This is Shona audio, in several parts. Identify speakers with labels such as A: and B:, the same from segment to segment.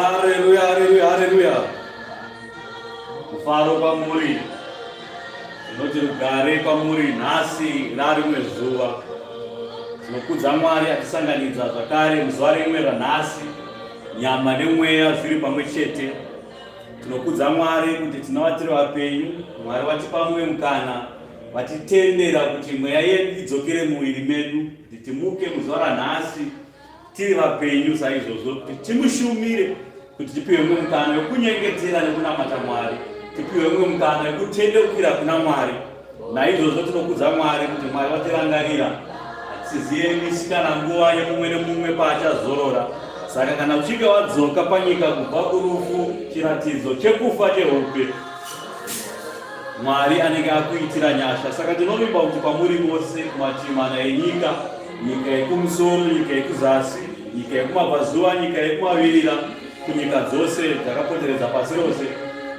A: Haleluya, haleluya, haleluya. Mufaro kwamuri. Tinoti rugare kwamuri nhasi rarimwe zuva. Tinokudza Mwari atisanganidza zvakare muzuva rimwe ranhasi. Nyama nemweya zviri pamwe chete. Tinokudza Mwari kuti tinova tiri vapenyu. Mwari vatipa mumwe mukana vatitendera kuti mweya yedu idzokere muviri medu kuti timuke muzuva ranhasi tiri vapenyu saizvozvo kuti timushumire kuti tipiwe mumwe mukana wekunyengetera nekunamata Mwari, tipiwe mumwe mukana wekutendeukira kuna Mwari. Naizvozvo tinokudza Mwari kuti Mwari vatirangarira. Hatisiziye misi kana nguva yemumwe nemumwe paachazorora. Saka kana uchinge wadzoka panyika kubva kurufu, chiratidzo chekufa chehope, Mwari anenge akuitira nyasha. Saka tinovimba kuti kwamuri mose kumativi mana enyika, nyika yekumusoro, nyika yekuzasi, nyika yekumabvazuva, nyika yekumavirira, kunyika dzose dzakapoteredza pasi rose,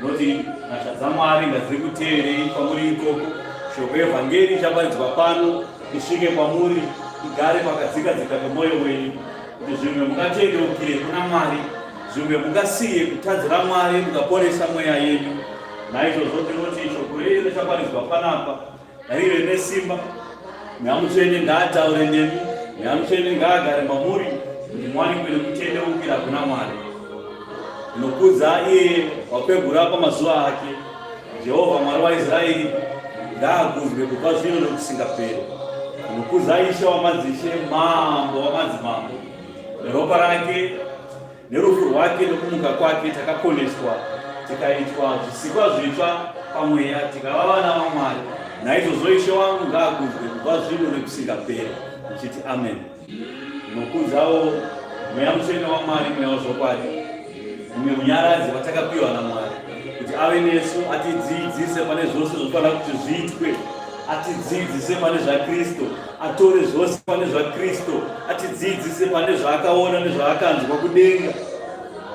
A: noti nyasha dzaMwari ngadzikuteerei kwamuri ikoko. Shoko yevhangeri ichaparidzwa pano isvike kwamuri, igare pakadzikadzika pemwoyo wenyu, kuti zvimwe mungatendeukire kuna Mwari, zvimwe mungasiye kutadzira Mwari, mukaporesa mweya yenyu. Naizvozvo ndinoti shoko riri richaparidzwa panapa rive nesimba. Mweya Mutsvene ngaataure nemi, Mweya Mutsvene ngaagare mamuri, kuti muwanikwe nekutendeukira kuna Mwari. Ndinokudza iye wakwegura pamazuva ake, Jehovha Mwari waIsraeri ngaakudzwe kubva zvino nokusingaperi. Ndinokudza Ishe wamadzishe, Mambo wamadzimambo, neropa rake Nerufu rwake nokumuka kwake takaponeswa tikaitwa zvisikwa zvitsva pamweya tikava vana vaMwari. Naizvozvo Ishe wangu ngaakudzwe kubva zvino nekusingaperi. Ndichiti amen. Ndinokudzawo Mweya Mutsvene waMwari, Mweya wezvokwadi, mumwe munyaradzi watakapiwa naMwari kuti ave nesu, atidzidzise pane zvose zvinofanira kuti zviitwe, atidzidzise pane zvaKristu, atore zvose pane zvaKristu, atidzidzise pane zvaakaona nezvaakanzwa kudenga,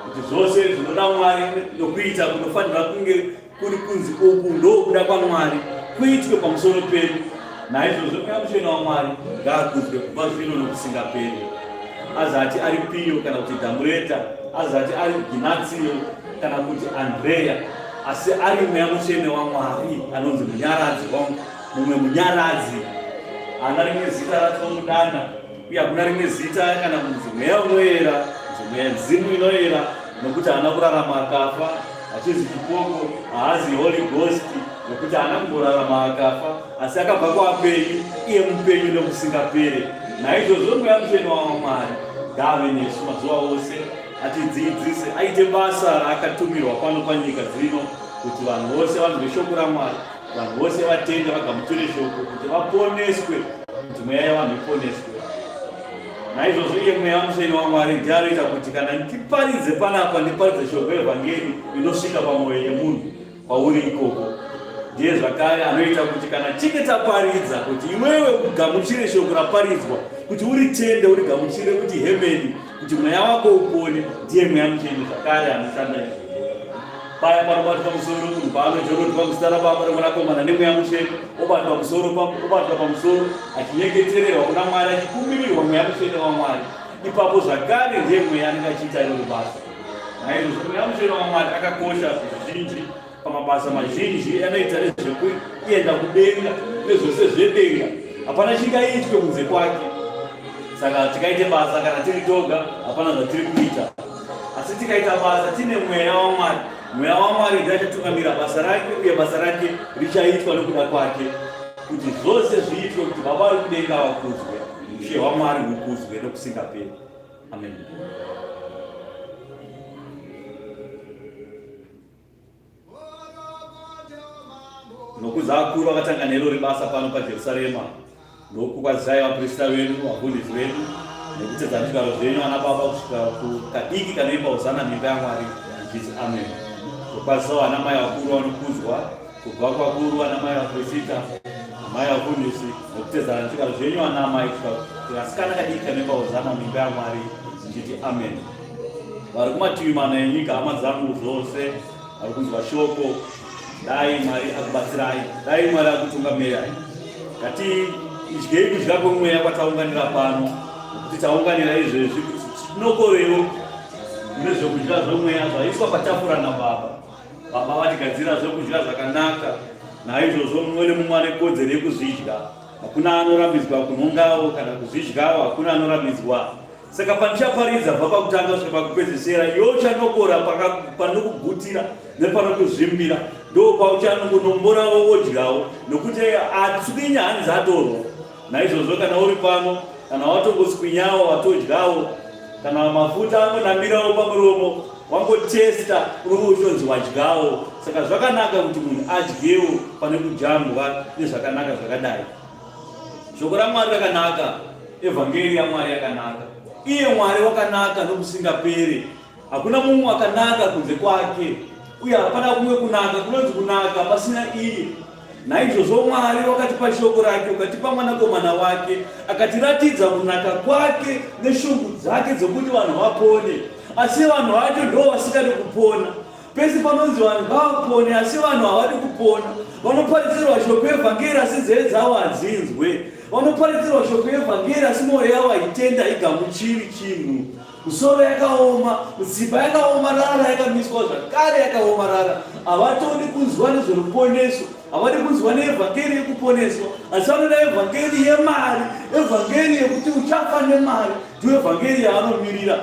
A: kuti zvose zvinoda Mwari nokuita kunofanira kunge kuri kunzi uku ndokuda kwaMwari kuitwe pamusoro pedu. Naizvozvo Mweya Mutsvene waMwari ngaakudzwe kubva zvino nokusingaperi. Azati ari Piyo kana kuti Dhamureta, azati ari Ginatsiyo kana kuti Andreya, asi ari Mweya Mutsvene waMwari anonzi Munyaradzi wangu. Mumwe munyaradzi haana rimwe zita ratinomudana uye hakuna rimwe zita kana kunzi mweya unoyera, kunzi mweya nzimu inoyera, nokuti haana kurarama akafa, achizi chipoko, haazi Holy Ghost, nokuti haana kumborarama akafa, asi akabva kuvapenyu, iye mupenyu nokusingapere. Naizvozvo Mweya Mutsvene waMwari ngaave nesu mazuva ose, atidzidzise, aite basa raakatumirwa pano panyika dzino, kuti vanhu vose vanzwe shoko raMwari. Vanhu vose vatende vagamuchire shoko kuti vaponeswe, kuti mweya yevanhu iponeswe. Naizvozvo iye Mweya Mutsvene waMwari ndiye anoita kuti kana ndiparidze panapa, ndiparidze shoko yevhangeri inosvika pamwoyo yemunhu kwauri ikoko. Ndiye zvakare anoita kuti kana chinge taparidza, kuti iwewe ugamuchire shoko raparidzwa, kuti uritende, urigamuchire kuti hemeni, kuti mweya wako upone. Ndiye Mweya Mutsvene zvakare anoshanda izvozvo. Paya panobatwa musoro munhu paanojorodzwa muzita raBaba reMwanakomana neMweya Mutsvene, obatwa musoro obatwa pamusoro achinyengetererwa kuna Mwari achikumbirirwa Mweya Mutsvene waMwari. Ipapo zvakare ndiye Mweya anenge achiita iroro basa. Naizvozvo Mweya Mutsvene waMwari akakosha zvizhinji pamabasa mazhinji anoita nezvekuenda kudenga nezvose zvedenga. Hapana chingaitwe kunze kwake. Saka tikaite basa kana tiri toga hapana zvatiri kuita. Asi tikaita basa tine Mweya waMwari, Mweya waMwari ndiye achatungamira basa rake uye basa rake richaitwa nokuda kwake, kuti zvose zviitwe kuti Baba vari kudenga vakudzwe, ushe hwaMwari hukudzwe nokusingaperi. Amen. Nokudza akuru akatanga nerori basa pano paJerusarema, ndokukwazisai vaprista vedu, vafundisi vedu, nekutedza zvigaro zvenyu ana baba kusvika kukadiki kanoimba hosana mimba yaMwari ndichiti amen. Tokwazisawo ana mai vakuru vanokudzwa kubva kwakuru ana mai vaprista, amai vafundisi, nekutedzana zvigaro zvenyu ana amai kusvika kukasikana kadiki kanoimba hosana mimba yaMwari ndichiti amen. Vari kumativi mana enyika, hama dzangu dzose vari kunzwa shoko, dai Mwari akubatsirai, dai Mwari akutungamirai. Ngati idyei kudya kwemweya kwataunganira pano, nokuti taunganira izvezvi kuti tinokorewo Mune zvokudya zvomweya zvaiswa patafura naBaba. Baba vatigadzira zvokudya zvakanaka, naizvozvo mumwe nemumwe ane kodzero yekuzvidya. Hakuna anorambidzwa kunhongawo kana kuzvidyawo, hakuna anorambidzwa. Saka pandichaparidza bva pakutanga kusvika pakupedzesera, iwe uchanokora panokugutira nepanokuzvimbira, ndo pauchanongonomborawo wodyawo, nokuti atswinya hanzi atorwa. Naizvozvo kana uri pano, kana watongotswinyawo watodyawo, kana mafuta angonamirawo pamuromo, wangotesta unonge uchitonzi wadyawo. Saka zvakanaka kuti munhu adyewo pane kujambwa nezvakanaka zvakadai. Shoko raMwari rakanaka, evhangeri yaMwari yakanaka. Iye Mwari wakanaka nokusingaperi. Hakuna mumwe akanaka kunze kwake, uye hapana kumwe kunaka kunonzi kunaka pasina iye. Naizvozvo Mwari wakatipa shoko rake, ukatipa mwanakomana wake, akatiratidza kunaka kwake neshungu dzake dzokuti vanhu vapone. Asi vanhu vacho ndo vasingadi kupona. Pese panonzi vanhu ngavapone, asi vanhu havadi kupona. Vanoparidzirwa shoko evhangeri, asi nzeve dzavo hadzinzwe. Vanoparidzirwa shoko evhangeri, asi mwoyo yavo haitenda, haigamuchiri chinhu. Musoro yakaoma, mutsipa yakaomarara, yakamiswa zvakare yakaomarara. Havatodi kunzwa nezveruponeso, havadi kunzwa neevhangeri yekuponeswa, asi vanoda evhangeri yemari, evhangeri yekuti uchafa nemari, ndiyo evhangeri yaanomirira.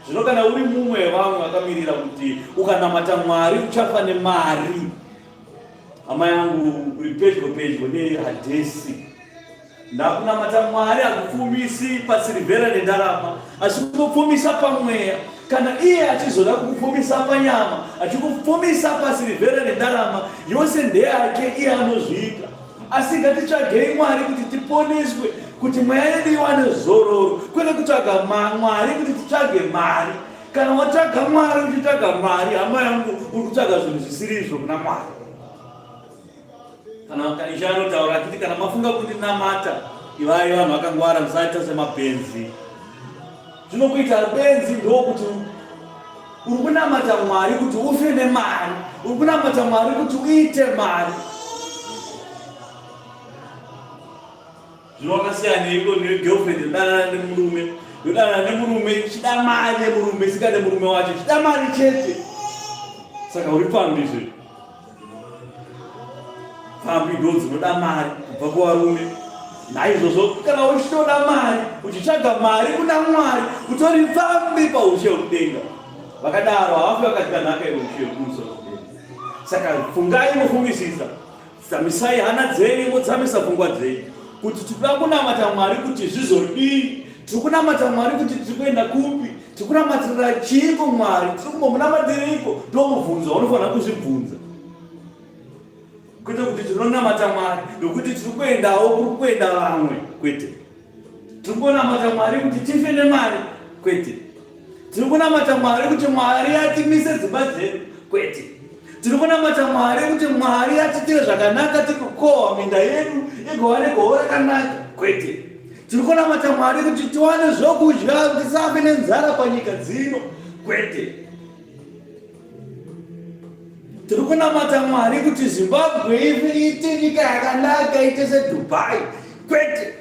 A: Zvino kana uri mumwe wevamwe vakamirira kuti ukanamata Mwari uchafa nemari, hama yangu, uri pedyo pedyo nehadhesi. Ndakunamata Mwari hakupfumisi pasirivhera nendarama, asi kunopfumisa pamweya. Kana iye achizoda kukupfumisa panyama, achikupfumisa pasirivhera nendarama, yose ndeyake, iye anozviita. Asi ngatitsvagei Mwari kuti tiponeswe, kuti mweya yedu iwane zororo, kwete kutsvaga Mwari kuti titsvage mari. Kana watsvaga Mwari uchitsvaga mari, hama yangu, uri kutsvaga zvinhu zvisiri izvo kuna Mwari. Kana Ishe anotaura achiti kana mafunga kundinamata, ivai vanhu vakangwara, musaita semapenzi. Zvinokuita benzi ndokuti uri kunamata Mwari kuti ufe nemari, uri kunamata Mwari kuti uite mari. Zvino wakasiyaneiko negirlfriend yodanana nemurume, yodanana nemurume ichida mari yemurume, isingade murume wacho, ichida mari chete. Saka uri pfambi zve. Pfambi ndo dzinoda mari kubva kuvarume. Naizvozvo kana uchitoda mari, uchitsvaga mari kuna Mwari, utori pfambi paushe hwekudenga. Vakadaro havafi vakadya nhaka yeushe hwekumusoro kudenga. Saka fungai mofungisisa. Dzamisai hana dzenyu modzamisa pfungwa dzenyu kuti tikuda kunamata Mwari kuti zvizodii. Tiri kunamata Mwari kuti tiri kuenda kupi? Tiri kunamatirira chiiko Mwari? Tiri kumbomunamatireiko? Ndo mubvunzo waunofanira kuzvibvunza. Kwete kuti tinonamata Mwari nokuti tiri kuendawo kuri kuenda vamwe, kwete. Tiri kunamata Mwari kuti tife nemari, kwete. Tiri kunamata Mwari kuti Mwari atimise dzimba dzedu, kwete. Tiri kunamata Mwari kuti Mwari atiitire zvakanaka tikukohwa minda yedu igova negoho rakanaka, kwete. Tiri kunamata Mwari kuti tiwane zvokudya tisafe nenzara panyika dzino, kwete. Tiri kunamata Mwari kuti Zimbabwe iite nyika yakanaka iite seDubai, kwete.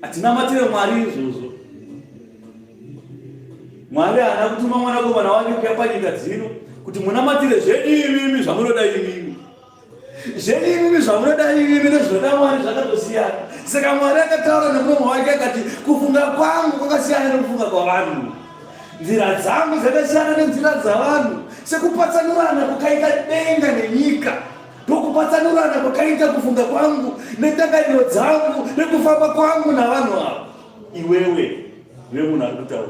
A: Hatinamatire Mwari izvozvo. Mwari haana kutuma mwanakomana wake kuya panyika dzino kuti munamatire zvenyu imimi zvamunoda imimi. Zvenyu imimi zvamunoda imimi nezvinoda Mwari zvakatosiyana. Saka Mwari akataura nemuromo wake akati kufunga kwangu kwakasiyana nekufunga kwavanhu. Nzira dzangu dzakasiyana nenzira dzavanhu. Sekupatsanurana kwakaita denga nenyika. Ndokupatsanurana kwakaita kufunga kwangu nendangariro dzangu nekufamba kwangu navanhu ava. Iwewe ndiwe munhu ari kutaura.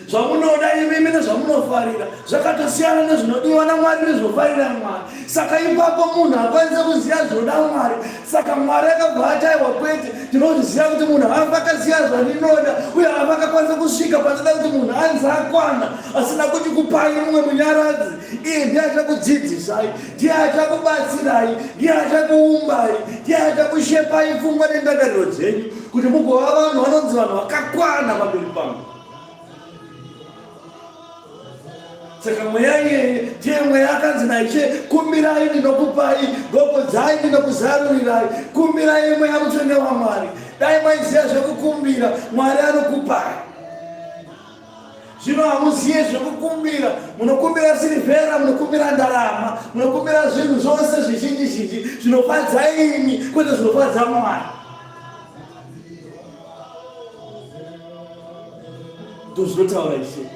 A: Zvamunoda imimi nezvamunofarira zvakatosiyana nezvinodiwa naMwari nezvinofarira Mwari. Saka ipapo munhu akwanise kuziva zvinoda Mwari. Saka Mwari akabva ati aiwa kwete, tinozviziva kuti munhu haafa akaziva zvandinoda uye haafa akakwanisa kusvika pandinoda kuti munhu anzi akwana asina kuti kupai mumwe munyaradzi. Iye ndiye achakudzidzisai, ndiye achakubatsirai, ndiye achakuumbai, ndiye achakushepai pfungwa nendangariro dzenyu kuti mugova vanhu vanonzi vanhu vakakwana pamberi pangu.
B: Saka mweya iyeye ndiye mweya akanzi naIshe, kumbirai ndinokupai, gogodzai ndinokuzarurirai. Kumbirai mweya mutsvene waMwari. Dai maiziva zvekukumbira, Mwari anokupai. Zvino hamuzive zvekukumbira, munokumbira sirivhera, munokumbira ndarama, munokumbira zvinhu zvose zvizhinji zhinji zvinofadza imi, kwete zvinofadza Mwari. Ndozvinotaura Ishe.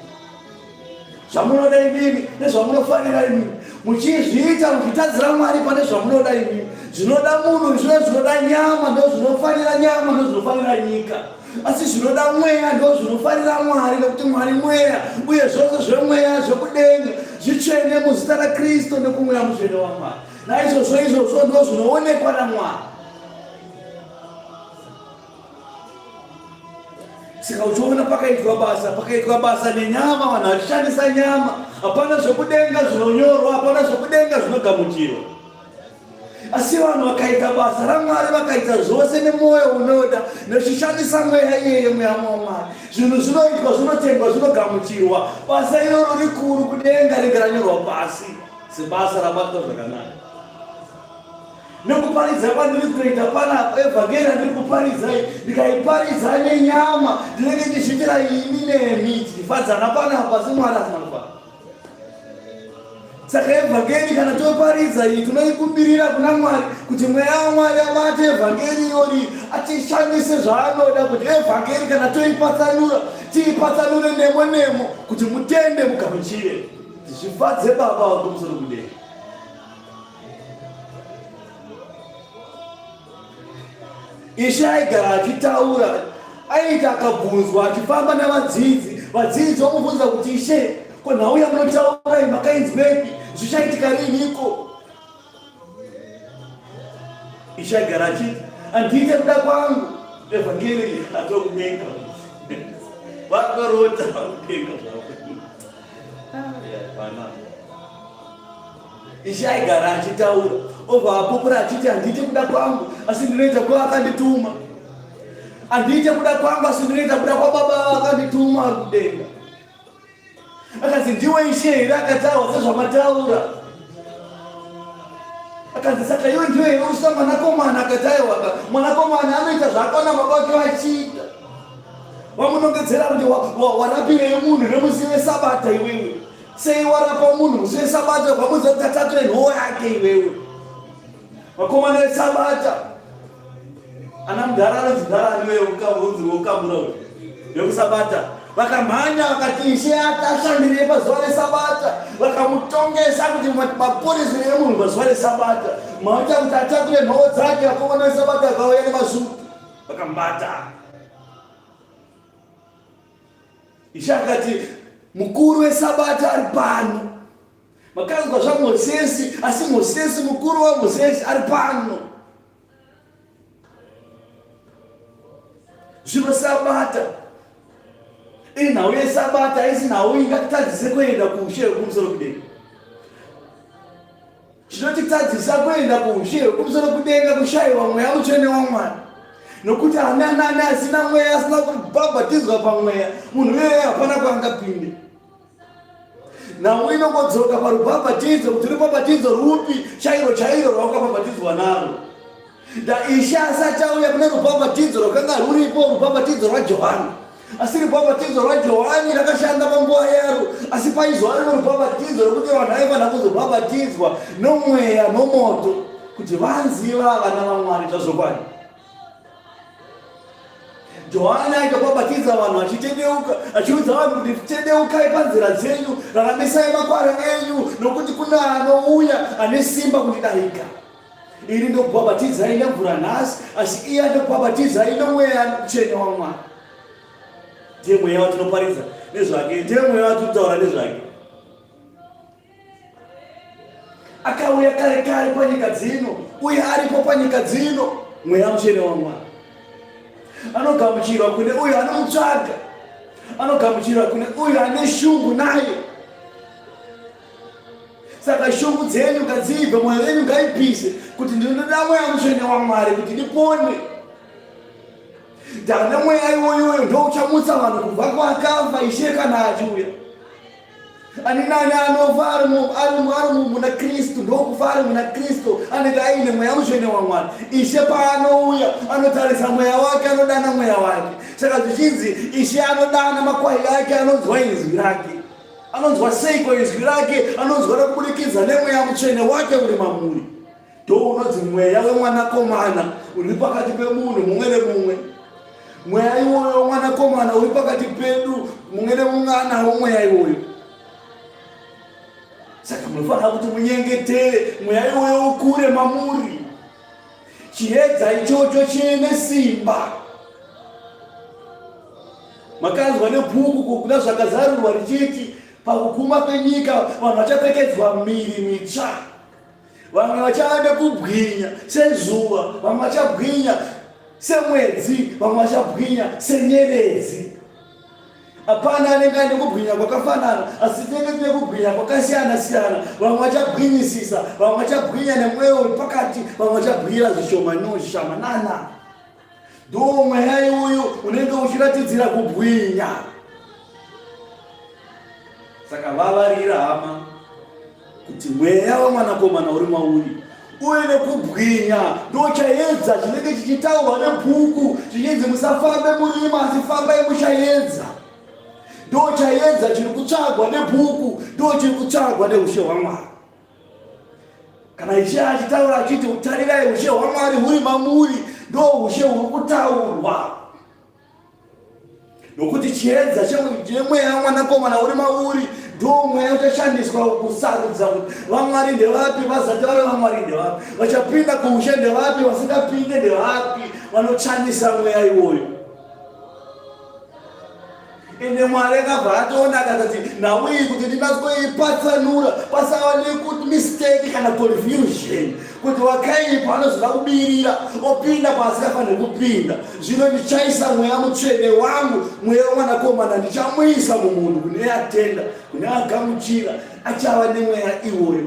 B: Zvamunoda imimi nezvamunofanira imimi muchizviita muchitadzira Mwari pane zvamunoda imimi. Zvinoda munhu zvino zvinoda nyama ndozvinofanira nyama ndozvinofanira nyika, asi zvinoda mweya ndozvinofanira Mwari, nekuti Mwari mweya, uye zvose zvemweya zvekudenga zvitsvene muzita raKristu nekumweya mutsvene waMwari. Naizvozvo izvozvo ndozvinoonekwa naMwari. Saka uchiona pakaitwa basa, pakaitwa basa nenyama, vanhu vachishandisa nyama, hapana zvekudenga zvinonyorwa, hapana zvekudenga zvinogamuchirwa. Asi vanhu vakaita basa raMwari, vakaita zvose nemwoyo unoda, nechishandisa mweya iyeye, mweya waMwari, zvinhu zvinoitwa, zvinotendwa, zvinogamuchirwa. Basa iroro rikuru kudenga ringe ranyorwa pasi sebasa rabatwa zvakanaka. Nekuparidza kwandiri kutoita panapa, evhangeri yandiri kuparidza iyi, ndikaiparidza nenyama, ndinenge ndichiitira ini nemi, tichifadzana panapa, asi Mwari asina kufara. Saka evhangeri kana toparidza iyi, tinoikumbirira kuna Mwari kuti mweya waMwari abate evhangeri iyori, atishandise zvaanoda, kuti evhangeri kana toipatsanura, tiipatsanure nemo nemo, kuti mutende mugamuchire, zvifadze Baba vakumusoro kudenga. Ishe aigara achitaura, aiti akabvunzwa achifamba navadzidzi, vadzidzi vomubvunza kuti, Ishe, ko nhau yamunotaura iyi makainzwepi? Zvichaitika riniko? Ishe aigara achiti, handiite kuda kwangu. Evhangeri atokudenga vakarota vakudenga zvavo. Ishe aigara achitaura obva apupura achiti handiite kuda kwangu asi ndinoita kwavakandituma. Handiite kuda kwangu asi ndinoita kuda kwababa vakandituma vari kudenga. Akanzi ndiwe Ishe here akataura sezvamataura? Akanzi saka iwe ndiwe here usina mwanakomana? Akati aiwaka, mwanakomana anoita zvaakaona baba vake vachiita. Vamunongedzera kuti warapirei munhu nemusi wesabata iwewe? Sei warapa munhu musi wesabata ukamuudza kuti atakure nhowo yake iwewe? Vakomana vesabata ana mudhara anonzi mudhara ani weunzi wekukambura uyu vekusabata vakamhanya vakati ishe atashandirei pazuva resabata vakamutongesa kuti maporesero emunhu pazuva resabata maita kuti atakure nhowo dzake vakomana vesabata vakauya nemasutu vakamubata. Ishe akati, mukuru wesabata ari pano. Makanzwa zvaMosesi, asi Mosesi mukuru waMosesi ari pano. Zvino sabata inhau yesabata haisi nhau ingatitadzise kuenda kuushe hwekumusoro kudenga. Chinotitadzisa kuenda kuushe hwekumusoro kudenga kushaiwa mweya mutsvene waMwari. Nokuti ani anani asina mweya asina kubhabhatidzwa pamweya, munhu iyeye hapana kwaangapinde. Nhau inongodzoka parubhabhatidzo kuti rubhabhatidzo rwupi chairo chairo rwawakabhabhatidzwa narwo. Da Ishe asati auya kune rubhabhatidzo rwakanga rwuripo, rubhabhatidzo rwaJohani. Asi rubhabhatidzo rwaJohani rakashanda panguva yaro, asi paizova rino rubhabhatidzo rwekuti vanhu vaifanira kuzobhabhatidzwa nomweya nomoto kuti vanzi vava vana vaMwari zvazvokwadi. Johani aitobhabhatidza vanhu achitendeuka, achiudza vanhu kuti tendeukai panzira dzenyu, raramisai makwara enyu, nokuti kuna anouya ane simba kundidarika. Ini ndokubhabhatidzai nemvura nhasi, asi iye anokubhabhatidzai nomweya mutsvene waMwari. Ndiye mweya watinoparidza nezvake, ndiye mweya watinotaura nezvake. Akauya kare kare panyika dzino, uye aripo panyika dzino, mweya mutsvene waMwari. Anogamuchirwa kune uyo anomutsvaga, anogamuchirwa kune uyo ane shungu naye. Saka shungu dzenyu ngadzibve, mwoyo yenyu ngaipise, kuti ndinoda mweya mutsvene waMwari kuti ndipone. Ndane mweya iwoyoyo ndouchamutsa vanhu kubva kwakafa Ishe kana achiuya. Ani nani anofa ari muna Kristu ndokufa ari muna Kristu anenge aine mweya mutsvene waMwari. Ishe paanouya anotarisa mweya wake, anodana mweya wake. Saka zvichinzi Ishe anodana makwai ake, anonzwa inzwi rake. Anonzwa seiko inzwi rake? Anonzwa rekubudikidza nemweya mutsvene wake uri mamuri. Ndounonzi mweya wemwanakomana uri pakati pemunhu mumwe nemumwe. Mweya iwoyo wemwanakomana uri pakati pedu mumwe nemumwe anawo mweya iwoyo. Saka munofanira kuti munyengetere mweya iwoyo ukure mamuri. Chiedza ichocho chine simba. Makanzwa nebhuku kuna zvakazarurwa richiti pakuguma kwenyika vanhu vachapfekedzwa miri mitsva. Vamwe vachava nekubwinya sezuva, vamwe vachabwinya semwedzi, vamwe vachabwinya senyeredzi. Hapana anenge aine kubwinya kwakafanana, asi tinenge tine kubwinya kwakasiyana siyana. Vamwe vachabwinyisisa, vamwe vachabwinya nemweya uri pakati, vamwe vachabwira zvishoma nozvishamanana. Ndiwo mweya iwoyo unenge uchiratidzira kubwinya. Saka vavarira hama kuti mweya wemwanakomana uri mauri uye nekubwinya ndochaedza chinenge chichitaurwa nebhuku chichinzi musafambe murima asi fambai muchaedza. Ndochaedza chiri kutsvagwa nebhuku, ndochiri kutsvagwa neushe hwaMwari. Kana Ishe achitaura achiti tarirai ushe hwaMwari huri mamuri, ndo ushe huri kutaurwa. Nokuti chiedza chemweya wamwanakomana uri mauri ndo mweya uchashandiswa kusarudza kuti vamwari ndevapi, vazati vari vamwari ndevapi, vachapinda kuushe ndevapi, vasingapinde ndevapi, vanotsvanisa mweya iwoyo. Ende Mwari akabva atoona akatati nhau iyi kuti ndinatsoipatsanura pasava nekuti mistake kana confusion kuti wakaipa anozoda kubirira opinda paasikafaniri kupinda. Zvino ndichaisa mweya mutsvene wangu, mweya wemwanakomana ndichamuisa mumunhu kune atenda, kune agamuchira achava nemweya iwoyo.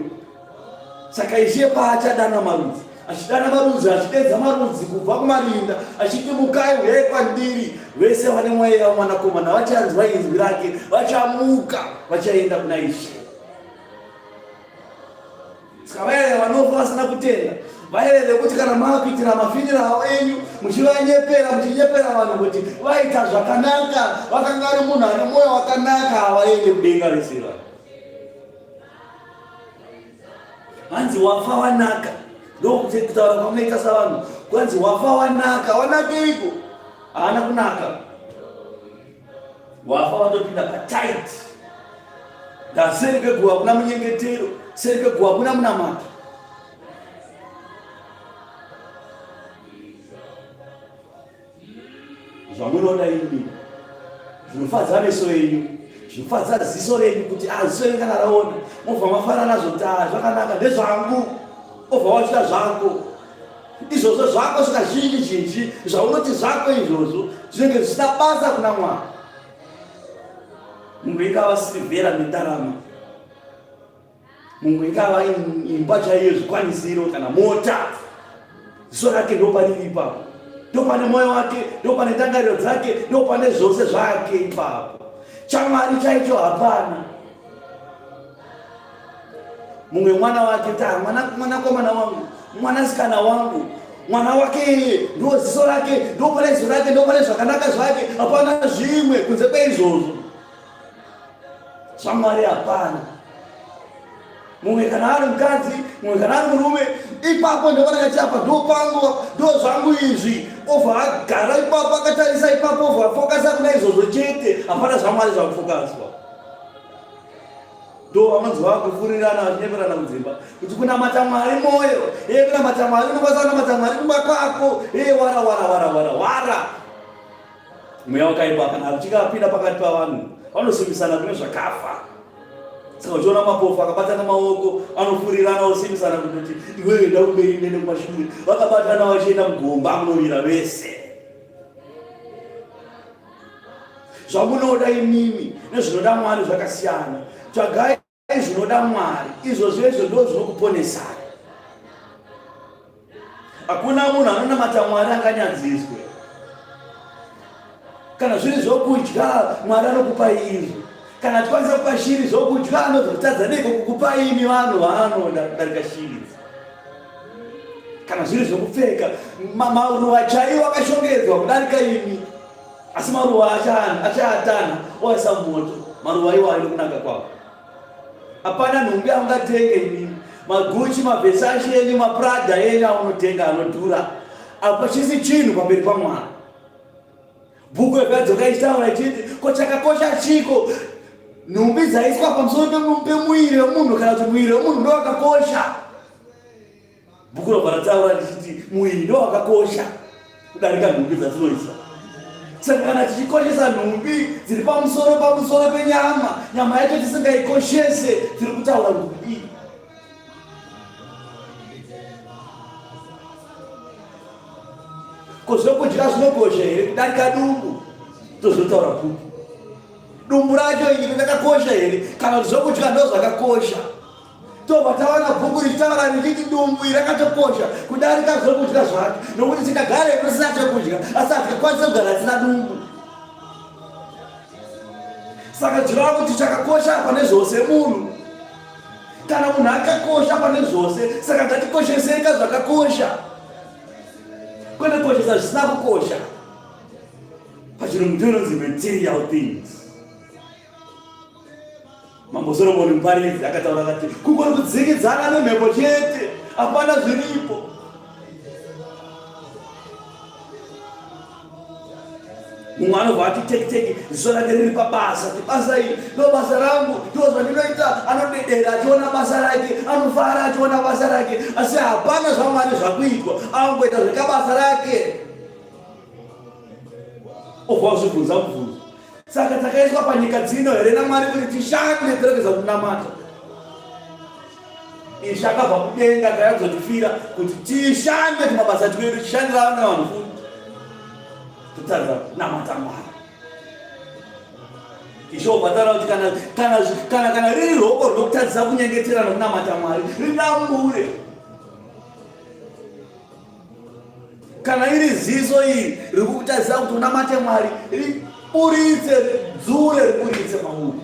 B: Saka Ishe paachadana marudzi, achidana marudzi, achidedza marudzi kubva kumarinda, achiti mukai uyai kwandiri, vese vane mweya wamwanakomana vachanzwa inzwi rake, vachamuka, vachaenda kuna Ishe. Saka vaya vanofa vasina kutenda, vaya vekuti kana maakuitira mafinirawo enyu muchivanyepera, muchinyepera vanhu kuti vaita zvakanaka, vakanga ari munhu ane mwoyo wakanaka, havaende kudenga vese vanhu. Hanzi wafa wanaka, ndokuti kutaura kwamunoita savanhu, kwanzi wafa wanaka. Wanakeiko? Haana kunaka, wafa watopinda patight. Ndaseri kweguva kuna munyengetero, seri kweguva kuna munamato. Zvamunoda imi zvinofadza meso enyu, zvinofadza ziso renyu kuti ah, ziso renyu kana raona mobva mafara nazvo kuti ah, zvakanaka ndezvangu, obva wachiita zvako izvozvo zvako zvikazhinji zhinji zvaunoti zvako izvozvo zvinenge zvisina basa kuna Mwari. Munhu ingava sirivhera nendarama mumwe ingava imba chaiyo zvikwanisiro kana mota ziso rake ndopariri ipapo ndopane mwoyo wake ndopane ndangariro dzake ndopane zvose zvake ipapo chamwari chaicho hapana mumwe mwana wake ta mwanakomana wangu mwanasikana wangu mwana wake iye ndo ziso rake ndopane ziso rake ndopane zvakanaka zvake hapana zvimwe kunze kweizvozvo ZvaMwari hapana. Mumwe kana ari mukadzi, mumwe kana ari murume, ipapo ndopana chapa ndopangu ndozvangu izvi, obva agara ipapo akatarisa ipapo, obva afokasa kuna izvozvo chete, hapana zvaMwari zvakufokaswa. Ndo vanonzi vakufurirana vachinyeperana kudzimba kuti kunamata Mwari moyo, ee kunamata Mwari unokwanisa kunamata Mwari kumba kwako, ee wara wara wara wara wara Mweya wakaipa kana uchinge apinda pakati pavanhu vanosimbisana kune zvakafa. Saka uchiona mapofu akabatana maoko anofurirana osimbisana kutoti iwewe enda kumberi ndiende kumashure, vakabatana vachienda mugomba munovira vese. Zvamunoda imimi nezvinoda Mwari zvakasiyana. Tsvagai zvinoda Mwari, izvozvo izvo ndo zvinokuponesai. Hakuna munhu anonamata Mwari anganyadziswe. Kana zviri zvokudya, Mwari anokupai izvo. Kana tikwanisa kupa shiri zvokudya anozotadza neiko kukupa imi vanhu vaanoda kudarika shiri idzi? Kana zviri zvokupfeka, maruva chaiwo akashongedzwa kudarika imi, asi maruva achaatana oaisa mumoto, maruva iwayo nokunaka kwawo. Hapana nhumbi yaungatenge imimi, maGucci, maVersace enyu, maPrada enyu aunotenga anodhura, hapachisi chinhu pamberi paMwari. Bhuku yakadzoka ichitaura ichiti, ko chakakosha chiko? Nhumbi dzaiswa pamusoro pemuiri wemunhu kana kuti muiri wemunhu ndo wakakosha. Bhuku robva rataura richiti muiri ndo wakakosha kudarika nhumbi dzatinoisa. Saka kana tichikoshesa nhumbi dziri pamusoro pamusoro penyama, nyama yacho tisingaikoshese, tiri kutaura kuti kudii? Ko zvokudya zvinokosha here kudarika dumbu? Tozotaura kupi? Dumbu racho iri rakakosha here kana kuti zvokudya ndo zvakakosha? Tobva tawana bhuku richitaura richiti dumbu iri rakatokosha kudarika zvokudya zvacho, nokuti tingagare tisina chekudya asi hatikakwanisa kugara tisina dumbu. Saka zvireva kuti chakakosha pane zvose munhu. Kana munhu akakosha pane zvose, saka ngatikosheseka zvakakosha, kwete kukoshesa zvisina kukosha. Pachirungu tinonzi material things. Mambo Solomoni muparidzi akataura akati, kungori kudzikidzana nemhepo chete, hapana zviripo. Mumwe anobva ati teki teki, ziso rake riri pabasa, kuti basa iri ndo basa rangu, ndo zvandinoita. Anodedera achiona basa rake, anofara achiona basa rake, asi hapana zvaMwari zvakuitwa, angoita zvekabasa rake. Obva wazvibvunza mubvunzo, saka takaiswa panyika dzino here naMwari kuti tishande tiregeza kunamata? Ishe akabva kudenga akayadzotifira kuti tishande kumabasa twedu, tishandira vamwe vanhu futi, totadza kunamata Mwari. Ishe obva taura kuti kana, kana, kana, kana riri roko rinokutadzisa kunyengetera nokunamata Mwari, ridambure. Kana iri ziso iri riri kukutadzisa kuti unamate Mwari, riburitse, ridzure, riburitse mauri.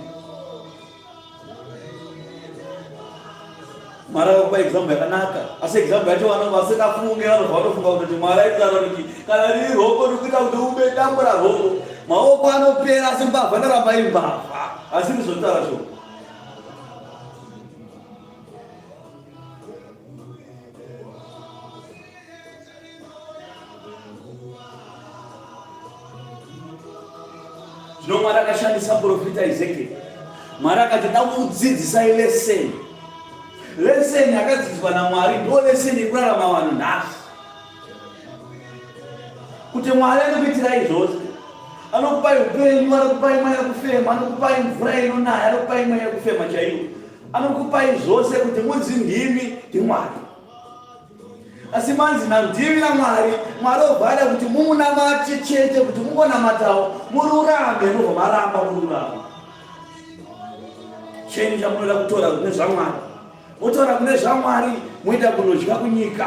B: Mwari akakupa example yakanaka, asi example yacho vanhu vasingafunge vanobva vatofunga kuti Mwari aitaura kuti kana riri roko rikuita kuti ube dambura roko, maoko anopera asi mbavha inoramba iri mbavha, asi rizotaura shoko. Zvino Mwari akashandisa muprofita Ezekiel. Mwari akati da kudzidzisai leseni. Leseni yakadzidziswa naMwari ndo leseni yekurarama vanhu nhasi. Kuti Mwari anokuitirai zvose. Anokupai upenyu, anokupai mweya yekufema, anokupai mvura inonaya, anokupai mweya yekufema chaiyo. Anokupai zvose kuti munzi ndimi ndiMwari. Asi manzi nandimi naMwari, Mwari obva ada kuti mumunamate chete, kuti mungonamatawo mururame, mobva maramba kururama. Chenyu chamunoda kutora kune zvaMwari, motora kune zvaMwari, moenda kunodya kunyika,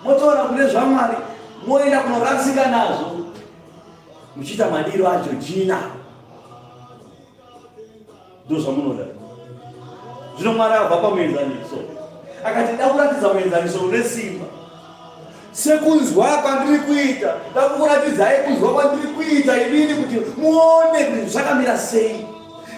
B: motora kune zvaMwari, moenda kunorasika nazvo, muchiita madiro aJojina. Ndozvamunoda. Zvino Mwari abva pamuenzaniso. Akati da kuratidza muenzaniso une simba. Sekunzwa kwandiri kuita, da kukuratidzai kunzwa kwandiri kuita inini kuti muone kuti zvakamira sei.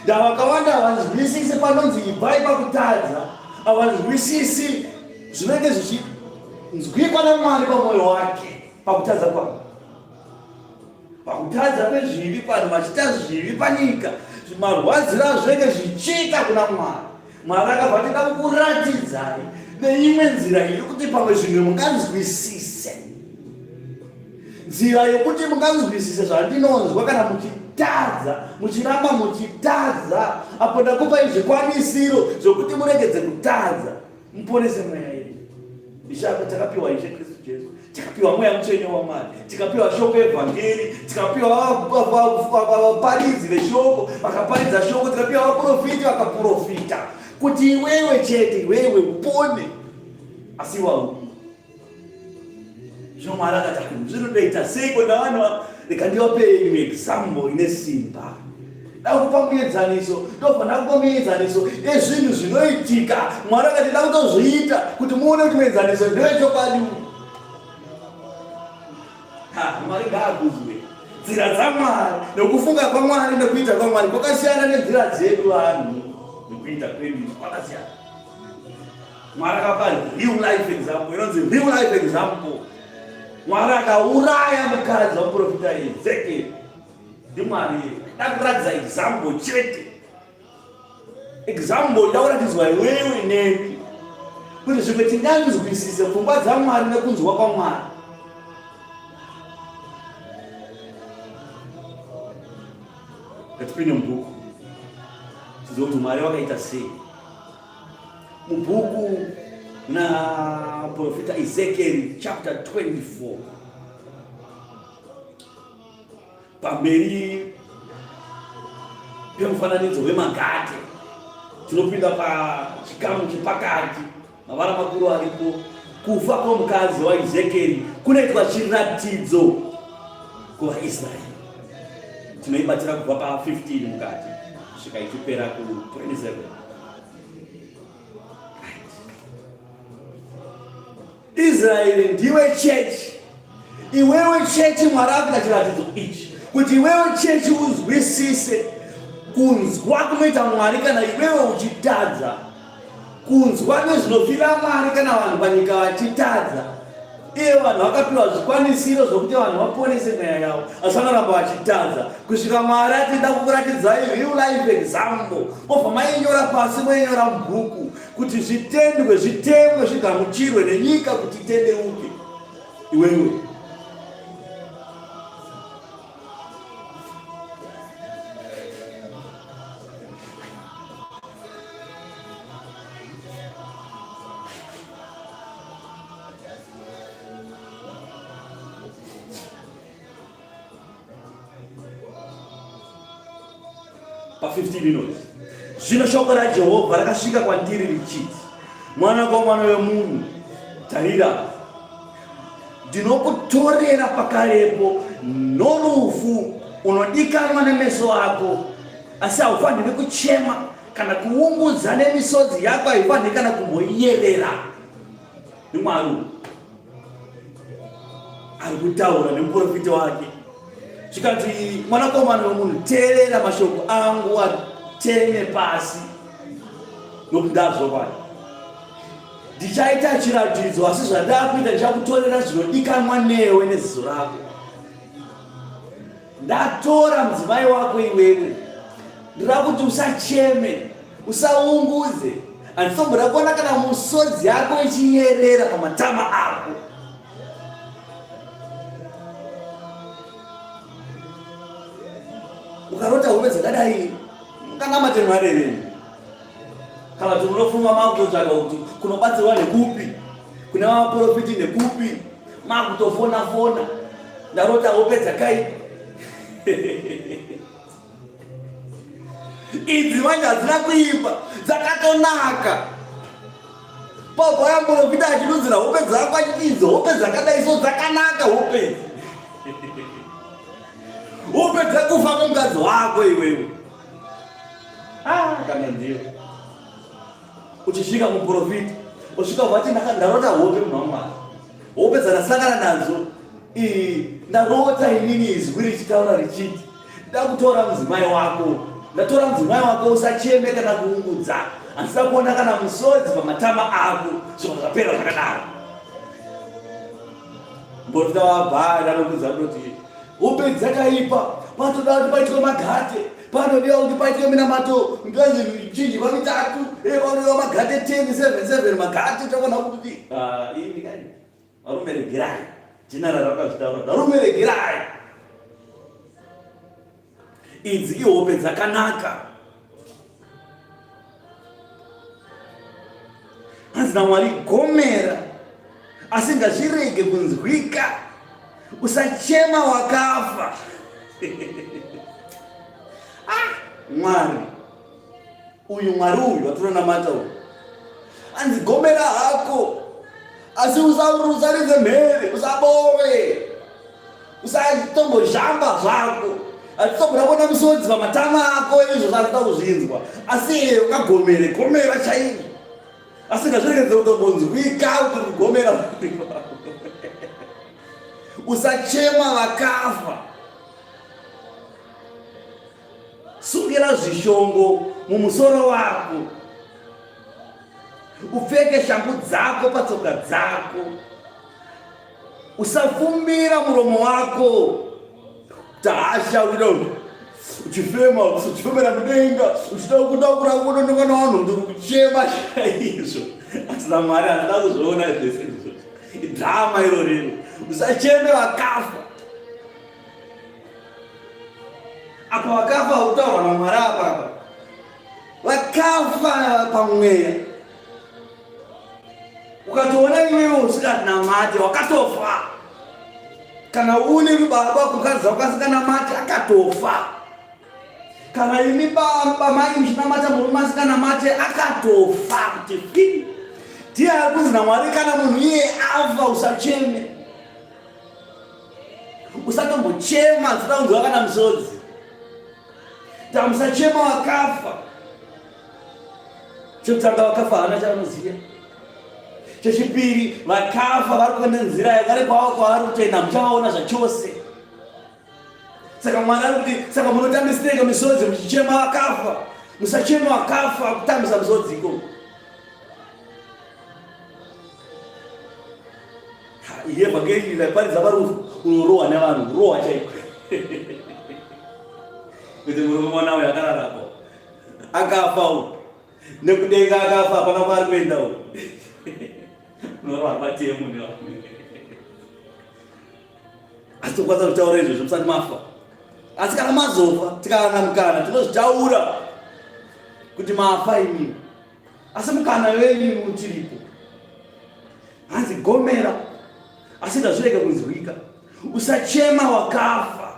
B: Ndava vakawanda havanzwisisi panonzi ibvai pakutadza, havanzwisisi zvinenge zvichinzwikwa naMwari pamwoyo wake pakutadza kwavo. Pakutadza kwezvivi, vanhu vachiita zvivi panyika, marwadziro azvinenge zvichiita kuna Mwari. Mwari akabva ati da kukuratidzai neimwe nzira iri kuti pamwe zvimwe munganzwisise. Nzira yokuti munganzwisise zvandinonzwa kana muchitadza, muchiramba muchitadza, apo ndakupai zvikwanisiro zvokuti muregedze kutadza. Muponese mweya yedu. Ishe ako takapiwa Ishe Kristu Jesu, tikapiwa mweya mutsvene waMwari, tikapiwa shoko evhangeri, tikapiwa vaparidzi veshoko vakaparidza shoko, tikapiwa vaprofiti vakaprofita kuti iwewe chete iwewe upone, asi iwe haudi. Zvino Mwari akati, zvinotoita seiko navanhu ava? Rega ndivape imwe example ine simba. Da kupa muenzaniso, ndofanira kupa muenzaniso yezvinhu zvinoitika. Mwari akati da kutozviita kuti muone kuti muenzaniso ndewechokwadi uyu. Ha, Mwari ngaakudzwe. Nzira dzaMwari nokufunga kwaMwari nekuita kwaMwari kwakasiyana nenzira dzedu vanhu nekuita kwedu kwakasiyana. Mwari akapa real life example inonzi real life example. Mwari akauraya mukadzi wamuprofita Ezekiel. NdiMwari ndakuratidza example chete. Example ndakuratidzwa iwewe neni kuti zvimwe tinganzwisise pfungwa dzaMwari nekunzwa kwaMwari.
A: Ngatipinde mubhuku tizive kuti Mwari wakaita sei.
B: Mubhuku na profita Ezekiel chapter 24 pamberi pemufananidzo wemagate tinopinda pachikamu chepakati mavara makuru aripo kufa kwomukadzi waEzekieri kunoitwa chiratidzo kuvaIsraeri tinoibatira kubva pa15 mukati kusvika ichipera ku27 Israeri ndiwe chechi. Iwewe chechi, Mwari akuita chiratidzo ichi kuti iwewe chechi unzwisise kunzwa kunoita Mwari kana iwewe uchitadza, kunzwa nezvinofira Mwari kana vanhu panyika vachitadza. Iye vanhu vakapiwa zvikwanisiro zvokuti vanhu vaponese mweya yavo, asi vanoramba vachitadza kusvika Mwari ati nda kukuratidzai real life example, mobva mainyora pasi moinyora mubhuku kuti zvitendwe zvitemwe zvigamuchirwe nenyika kuti itendeuke iwewe
A: pa15 inoti zvino shoko rajehovha rakasvika kwandiri richiti mwanakomana wemunhu tarira
B: ndinokutorera pakarepo norufu unodikanwa nemeso ako asi haufaniri kuchema kana kuungudza nemisodzi yako haifaniri kana kumboyerera
A: NdiMwari uyu ari kutaura nemuprofita wake
B: zvikanzi mwanakomana wemunhu teerera mashoko angu ateme pasi
A: nokuti ndazvokwadi
B: ndichaita chiratidzo asi zvandakuita ndichakutorera zvinodikanwa newe neziso rako Ndatora mudzimai wako iwewe, ndoda kuti usacheme, usaunguze, handisomboda kuona kana musodzi yako ichiyerera pamatama ako. Ukarota hope dzakadai, unganamate Mwari here?
A: Kana kuti munofunga makutotsvaga kuti kunobatsirwa nekupi, kune vaprofiti nekupi,
B: makutofona fona, ndarota hope dzakaipa. Idzi manje hadzina kuipa, dzakatonaka. Pabva ya muprofita achidudzira hope dzako achiti idzi hope dzakadai so dzakanaka hope idzi. Hope dzekufa kwemukadzi wako iwewe.
A: Ah, kana ndiyo
B: uchisvika muprofita usvika vati ndarota hope munhu wamwari hope dzandasangana nadzo ndarota inini izwi richitaura richiti ndakutora mudzimai wako ndatora mudzimai wako usacheme kana kuungudza handisida kuona kana musodzi pamatama ako zvinhu zvapera zvakadaro
A: muprofita wabhari anokudza kutoti
B: hope dzakaipa patoda kuti paitwe magate panodiwa kuti paitwe minamato chinjikwa mitatu eh, panodiwa magate 10 7 7 magate tokona kuti
A: ah, ini kani varume regerai jinara rakazvitaura
B: varume regerai idzi ihope dzakanaka hanzi namwari gomera asi ngazvirege kunzwika usachema wakafa ah, mwari uyu mwari uyu watinonamata uyu hanzi gomera hako asi usaridze mhere usabove. achitombozhamba zvako achitomboda kuona misodzi pamatama ako izvo zvaachida kuzvinzwa asi iye ukagomere gomera chaizvo asi ngazviregedze kutombonzwika kuti kugomera usachema vakafa Sungira zvishongo mumusoro wako, upfeke shangu dzako patsoka dzako, usafumbira muromo wako tahasha uchida uchifema uchifemera mudenga uchida kuda kurakudondoka navanhu ndiri kuchema chaizvo asi namwari handida kuzviona zvese izvozvo idrama iro rino usacheme vakafa Apa vakafa kutaurwa naMwari apa apa vakafa pamweya. Ukatoona iwewe usinganamate wakatofa. Kana une baba kukadzi wako asinganamate akatofa. Kana imi baba mai muchinamata murume asinganamate akatofa kuti fi. Ndiye ari kunzi naMwari kana munhu iye afa usacheme. Usatombochema zita kunzwa kana misodzi. Tamusachema wakafa. Chekutanga vakafa havana chavanoziva. Chechipiri vakafa vari kuenda nzira yavari kwavo kwavari kutoenda muchavaona zvachose. Saka Mwari ari kuti saka munotambisireka misodzi muchichema vakafa. Musachema vakafa kutambisa misodzi ikoko. Iye vhangeri raiparidza varufu unorohwa nevanhu rohwa chaiko kuti murume mwana uyu akararako akafa u nekudenga akafa hapana kwaari kuenda u unorohwa patemu nevanhu asi tokwanisa kutaura izvozvo musati mafa asi kana mazofa tikawana mukana tinozvitaura kuti mafa imini asi mukana wenyu uchiripo hanzi gomera asi ngazvirege kunzwika usachema wakafa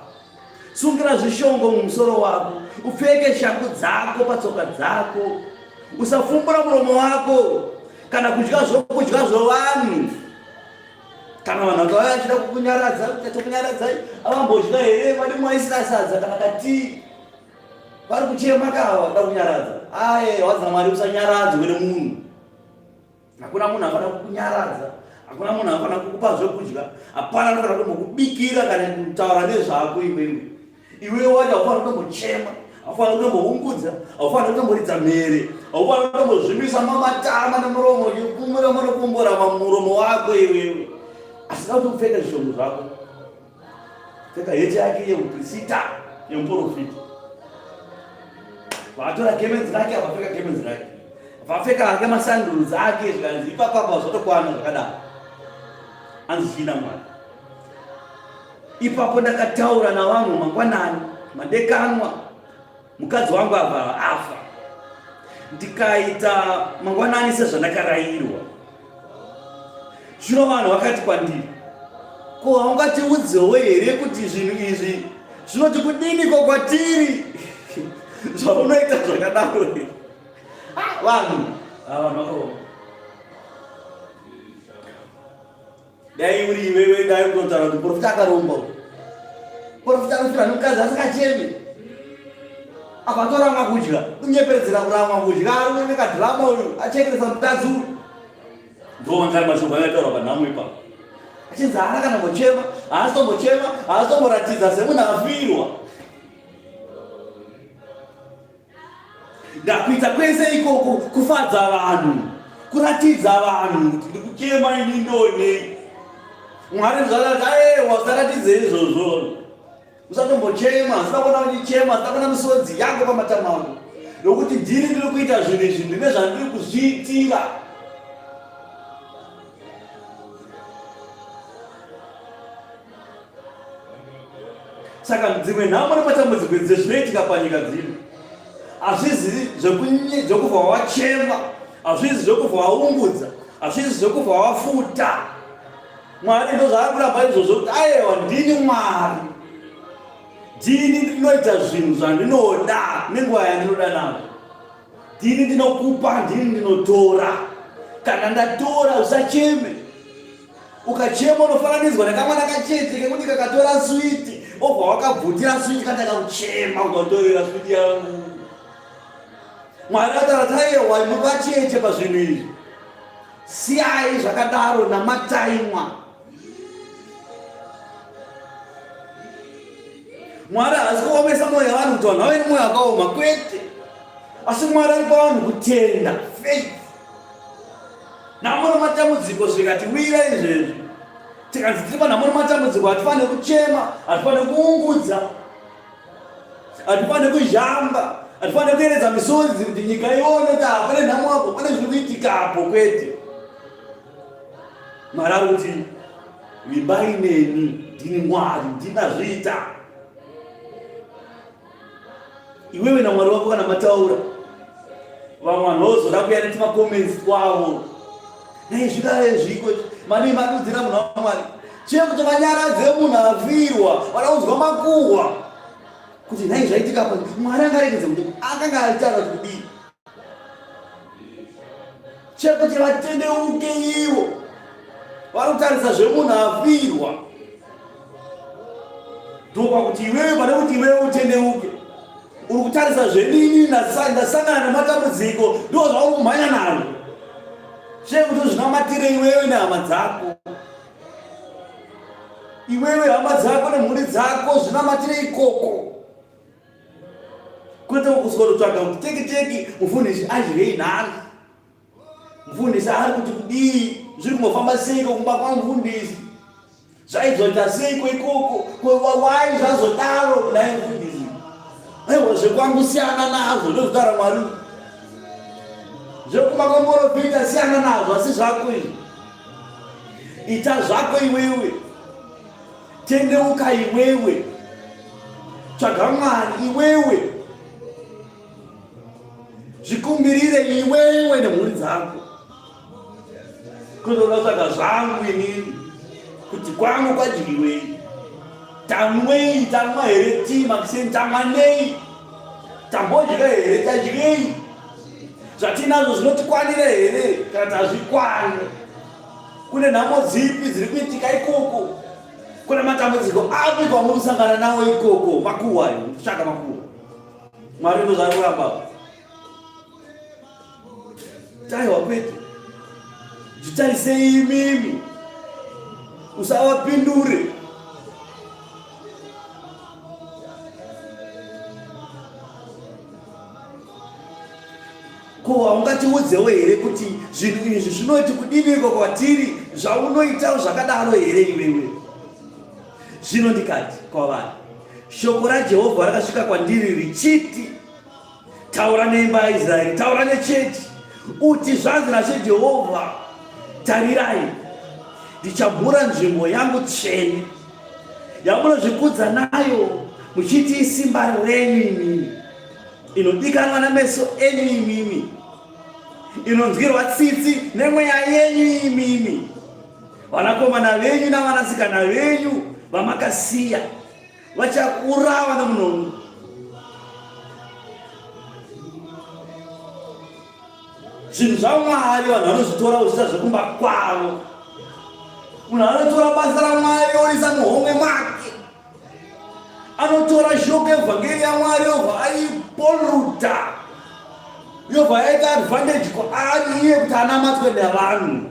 B: sungira zvishongo mumusoro wako upfeke shangu dzako patsoka dzako usafumbura muromo wako kana kudya zvokudya zvevanhu kana vanhu vakauya vachida kukunyaradza tokunyaradzai avambodya here vadi mwaisira sadza kana katii vari kuchema kava vada kunyaradza aye wadza mwari usanyaradzwe nemunhu Hakuna munhu anofanira kukunyaradza, hakuna munhu anofanira kukupa zvekudya, hapana anofanira kumbokubikira kana kutaura nezvako iwewe. Iwewe wacho haufanira kutombochema, haufanira kutomboungudza, haufanira kutomboridza mhere, haufanira kutombozvimisa mamatama nemuromo uchipumura munokumbura muromo wako iwewe. Asi da kuti upfeke zvishongo zvako. Pfeka heti yake yeuprisita yemuprofita. Vatora gemenzi rake avapfeka gemenzi rake. Vapfeka hake masanduru ake zvikanzi ipapapa zvatokwana zvakadaro. Anzi china Mwari. Ipapo ndakataura navanhu mangwanani madekanwa mukadzi wangu abva afa ndikaita mangwanani sezvandakarayirwa zvino vanhu vakati kwandiri ko haungatiudzewo here kuti zvinhu izvi zvinoti kudiniko kwatiri zvaunoita zvakadaro ah, vanhu ah, vanhu vakaoma Dai uri iwewe dai unotaura kuti profita akaromba uyu. Profita anofira nemukadzi asingachemi. Apa atoramwa kudya, kunyeperedzera kuramwa kudya ari nekadhirama uyu achekeresa mukadzi uyu. Ndiwo mangari mashoko akataurwa panhamo ipapo. Achinzi haana kana kumbochema, haasi tombochema, haasi tomboratidza semunhu afirwa. Ndakuita kwese ikoko kufadza vanhu, kuratidza vanhu kuti ndiri kuchema ini ndonei. Mwari zvakati aewa usaratidze izvozvo. Usatombochema, usada kuona uchichema, usada kuona misodzi yako pamatama ako. Nokuti ndini ndiri kuita zvinhu izvi, ndine zvandiri kuzviitira. Saka dzimwe nhamo nematambudziko idzi zvinoitika panyika dzino hazvizi zvekubva wachema, hazvizi zvekubva waungudza, hazvizi zvekubva wafuta. Mwari ndozvaari kuramba izvozvo kuti ayewa, ndini Mwari, ndini ndinoita zvinhu zvandinoda nenguva yandinoda nazvo, ndini ndinokupa, ndini ndinotora. Kana ndatora usacheme. Ukachema unofananidzwa nekamwana kacheche kekuti kakatora switi obva wakabvutira switi kataka kuchema ukatorera switi yangu. Mwari akataura taiwa mukacheche pazvinhu izvi. Siyai zvakadaro namatai mwa. Mwari haasi kuomesa mwoyo yavanhu kuti vanhu vave nemwoyo wakaoma kwete. Asi Mwari ari pavanhu kutenda faith. Nhamo nematambudziko zvikatiwira izvezvi tikanzi tiri panhamo nematambudziko hatifanire kuchema, hatifanire kuungudza, hatifanire kuzhamba, hatifanire kuyeredza misodzi kuti nyika ione kuti hapane nhamo apo, pane zviri kuitika apo kwete. Mwari ari kuti vimbai neni, ndini Mwari, ndinazviita. Iwewe naMwari wako kana mataura, vamwe vanhu vozoda kuya netimacomments twavo. Nei zvikare zviko mani madudzira munhu waMwari. Chii kuti vanyaradze munhu afirwa, vada kunzwa makuhwa. Kuti nhai zvaitika apa, Mwari angaregedze kuti akanga achitaura kuti kudii? Chekuti vatendeuke ivo vari kutarisa zvemunhu afirwa ndopakuti iwewe pane kuti iwewe utendeuke uri kutarisa zvenini ndasangana nematambudziko ndo zvauri kumhanya nazvo chekuti uzvinamatire iwewe nehama dzako iwewe hama dzako nemhuri dzako zvinamatire ikoko kwete kuswero tsvaga kuti teki teki mufundisi adyei nhasi mufundisi ari kuti kudii zviri kumbofamba seiko kumba kwamufundisi zvaizoita seiko ikoko wai zvazodaro kudai mufundisi aiwa zvekwangu siyana nazvo ndozvitaura mwari zvekumba kwamuporofita siyana nazvo asi zvako izvi ita zvako iwewe Tendeuka iwewe, tsvaga Mwari iwewe, zvikumbirire iwewe nemhuri dzako, kwete unotsvaga zvangu inini kuti kwangu kwadyiwei, tanwei, tanwa here tii makuseni, tanwa nei, tambodya here, tadyei, zvatinazvo zvinotikwanira here kana tazvikwani. Kune nhamo dzipi dziri kuitika ikoko? Kune matambudziko api kwamuri kusangana nawo ikoko? Makuhwa ayo, kutsvaka makuhwa. Mwari ndo zvaari kuramba. Taiwa kwete. Zvitarisei imimi. Usavapindure. Ko haungatiudzewo here kuti zvinhu izvi zvinoti kudiniko kwatiri zvaunoitawo zvakadaro here iwewe? Zvino ndikati kwavari, Shoko raJehovha rakasvika kwandiri richiti, Taura neimba yaIsraeri, taura nechechi, uti, Zvanzi naShe Jehovha, tarirai, ndichamhura nzvimbo yangu tsvene yamunozvikudza nayo muchiti isimba renyu imimi inodikanwa nameso enyu imimi, inonzwirwa tsitsi nemweya yenyu imimi, vanakomana venyu navanasikana venyu vamakasiya vachaurawa nomunondo. Zvinhu zvaMwari vanhu vanozvitora kuzviita zvekumba kwavo. Munhu anotora basa raMwari orisa muhomwe make. Anotora shoko evhangeri yaMwari yobva aipoluta yobva yaita advantage kwaari iye kuti anamatwe nevanhu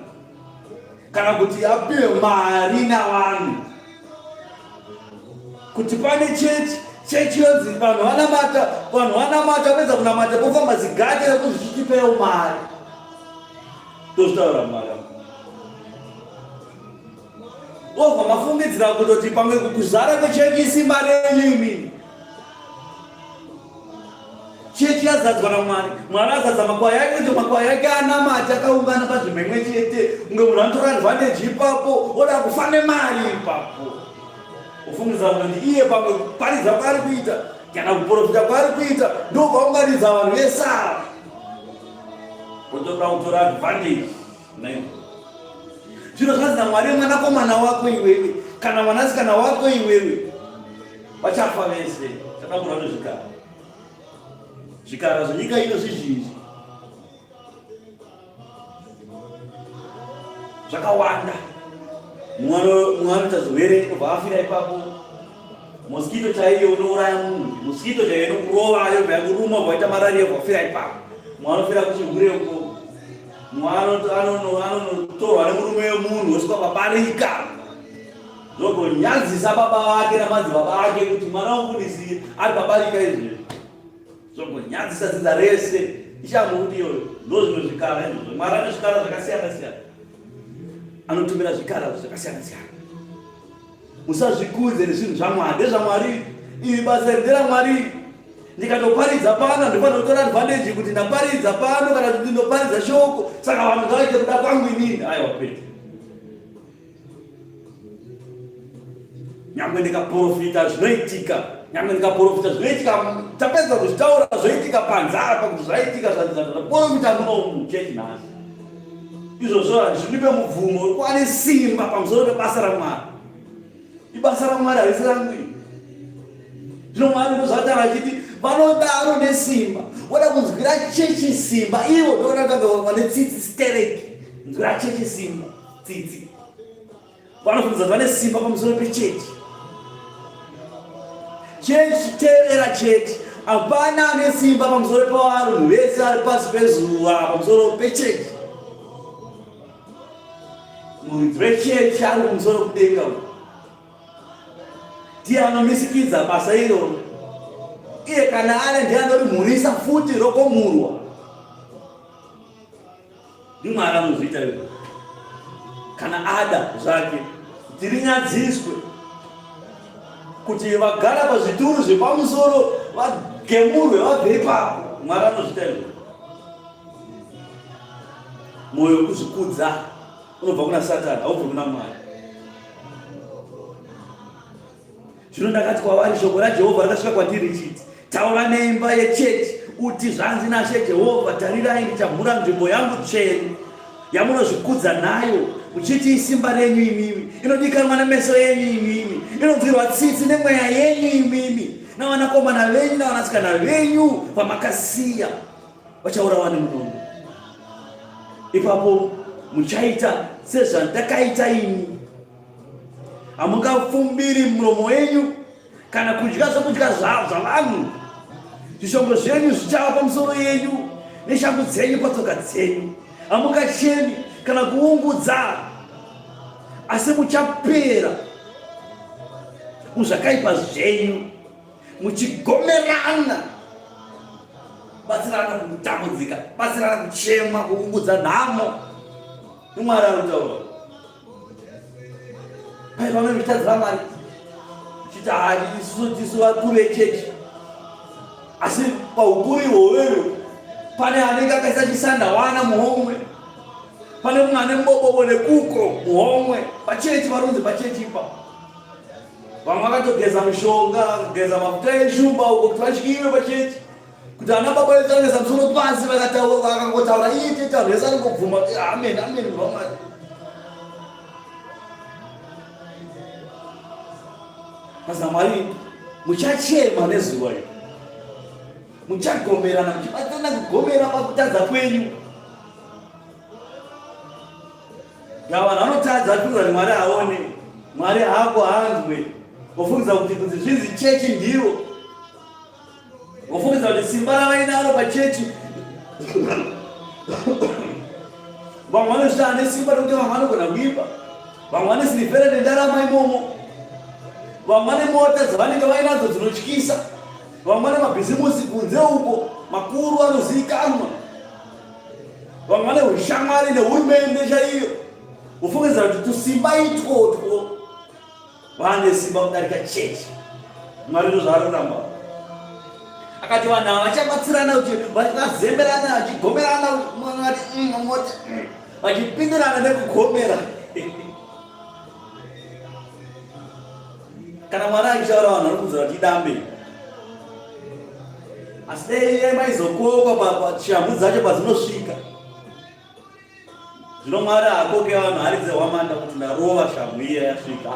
B: kana kuti apiwe mari navanhu kuti pane chechi chechi yonzi vanhu vanamata vanhu vanamata pedza kunamata pofamba zigate rekuti zvichitipewo mari ndozvitaura mwari Obva mafungidzira kutoti pamwe kuzara kwechechi isimba renyu imini. Chechi yazadzwa naMwari. Mwari azadza makwai ake kuti makwai ake anamate akaungana panzvimbo imwe chete. Kunge munhu anotora advantage ipapo oda kufa nemari ipapo. Ofungidzira kuti iye pamwe kuparidza kwaari kuita kana kuprofita kwaari kuita ndokwaunganidza vanhu vese ava. Otoda kutora advantage. Zvino zvanzi naMwari, mwanakomana wako iwewe kana mwanasikana wako iwewe vachafa vese. Takakura nezvikara, zvikara zvenyika ino zvizhinji zvakawanda.
A: Mumwe anoita zvirwere obva afira ipapo. Mosquito chaiyo unouraya munhu. Mosquito chaiyo inokurova yobva yakuruma obva waita malaria obva wafira ipapo. Mumwe anofira kuchihure uko. Mumwe anonotorwa nemurume wemunhu wosvika pabarika. Zvogonyadzisa baba vake namadzibaba ake kuti mwana womufundisi ari pabarika izvezvi. Zvogonyadzisa dzinza rese. Ishamhu kuti iyoyo ndozvimwe zvikara izvozvo. Mwari ane zvikara zvakasiyana siyana. Anotumira zvikara zvakasiyana siyana. Musazvikudze nezvinhu zvaMwari. NdezvaMwari iri basa iri nderaMwari. Ndikatoparidza pano handifanira kutora advantage kuti ndaparidza pano kana kuti ndinoparidza shoko saka vanhu ngavaite kuda kwangu inini. Aiwa kwete. Nyangwe ndikaprofita zvinoitika, nyangwe ndikaprofita zvinoitika, tapedza kuzvitaura zvoitika panze apa kuti zvaitika zvandaprofita muno muchechi nhasi. Izvozvo hazvindipe mubvumo wekuva nesimba pamusoro pebasa raMwari. Ibasa raMwari harisi rangu iri. Zvino Mwari ndozvataura achiti vanodaro nesimba, voda kunzwira chechi simba, ivo ndoona vane tsitsi stereki, nzwira chechi simba tsitsi. Vanofungidzira kuti vane simba pamusoro pechechi. Chechi, teerera chechi. Hapana ane simba pamusoro pevanhu vese vari pasi pezuva pamusoro pechechi. Muridzi wechechi ari kumusoro kudenga uko. Ndiye anomisikidza basa iroro. Iye kana ari ndiye anorimhurisa futi rokomurwa. NdiMwari anozviita izvo. Kana ada zvake kuti rinyadziswe, kuti vagara pazvituru zvepamusoro vagemurwe vabve ipapo. Mwari anozviita izvo. Mwoyo wekuzvikudza unobva kuna Satani, haubvi kuna Mwari. Zvino ndakati kwavari, shoko raJehovha rakasvika kwandiri richiti, Taura neimba yechechi uti, Zvanzi naShe Jehovha, tarirai, ndichamhura nzvimbo yangu tsvene yamunozvikudza nayo, muchiti isimba renyu imimi, inodikanwa nemeso enyu imimi, inonzwirwa tsitsi nemweya yenyu imimi, navanakomana venyu navanasikana venyu vamakasiya vachaurawa nemunondo. Ipapo muchaita sezvandakaita ini. Hamungafumbiri muromo wenyu kana kudya zvokudya zvavanhu. Zvishongo zvenyu zvichava pamusoro yenyu neshangu dzenyu patsoka dzenyu. Hamungachemi kana kuungudza, asi muchapera muzvakaipa zvenyu muchigomerana. Batsirana kutambudzika, batsirana kuchema, kuungudza nhamo. Mwari anotaura. Pai vamwe vachitadzira Mwari. Chiti hayi isu tisu vakuru vechechi. Asi paukuru ihwohwo pane anenge akaisa chisandawana muhomwe. Pane mumwe ane mubobobo nekuko muhomwe. Pachechi varunzi pachechi ipa. Vamwe vakatogeza mishonga, kugeza mafuta eshumba uko kuti vatyiwe pachechi. Kuti ana baba vedu vanoisa musoro pasi vakataura vakangotaura iye chete vanhu vese vanongobvuma kuti amen amen munhu waMwari. Asi Mwari muchachema nezuva iri. Muchagomerana muchibatsirana kugomera pakutadza kwenyu. Ya vanhu vanotadza vachifunga kuti Mwari haone, Mwari haako haanzwe. Vofungidzira kuti kunzi zvinzi chechi ndiwo. Vofungidzira kuti simba ravainaro pachechi vamwe vanozvita ane simba nekuti vamwe vanogona kuipa, vamwe vane sirivhera nendarama imomo, vamwe vane mota dzavanenge vainadzo dzinotyisa, vamwe vane mabhizimusi kunze uko makuru anozivikanwa, vamwe vane ushamwari nehurumende chaiyo. Vofungidzira kuti tusimba itwotwo Vane simba kudarika chechi. Mwari ndozvaari kuramba. Akati vanhu ava vachabatsirana kuti vazemberana vachigomerana vati moti vachipindirana nekugomera. Kana Mwari achitaura vanhu vari kudzora kuti idambe. Asi dai maizokokwa pashamhu dzacho padzinosvika. Zvino Mwari haakoke vanhu aridze hwamanda kuti ndarova shamhu iya yasvika.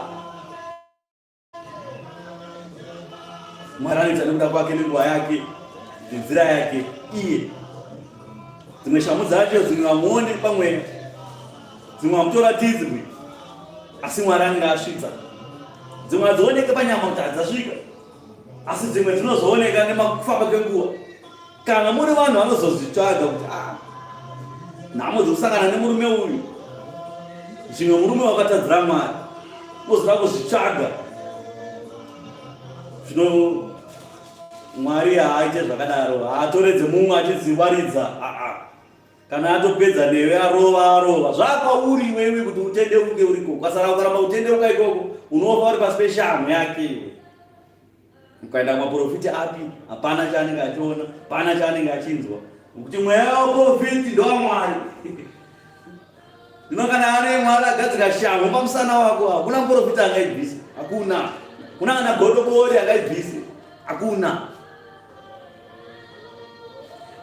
A: Mwari anoita nekuda kwake nenguva yake nenzira yake iye. Dzimwe shamhu dzacho dzimwe hamuoni pamweya, dzimwe hamutoratidzwi. Asi Mwari anenge asvitsa. Dzimwe hadzioneke panyama kuti hadzasvika, asi dzimwe dzinozooneka nemakufamba kwenguva. Kana muri vanhu vanozozvitsvaga kuti ah, nhamo dzekusangana nemurume uyu, zvimwe murume wakatadzira Mwari, mozoda kuzvitsvaga zvino Mwari haaite zvakadaro, haatoredze mumwe achidziwaridza aa. Kana atopedza newe arova arova, zvakwauri iwewe kuti utendeuke uriko. Ukasara ukaramba kutendeuka ikoko, unofa uri pasi peshamhu yake iwe. Ukaenda kumaprofiti api, hapana chaanenge achiona, hapana chaanenge achinzwa. Nokuti mweya waprofiti ndowamwari. Zvino kana ane Mwari agadzira shamhu pamusana wako, hakuna muprofita angaibvisa. Hakuna. Kuna kana godobori angaibvise. Hakuna.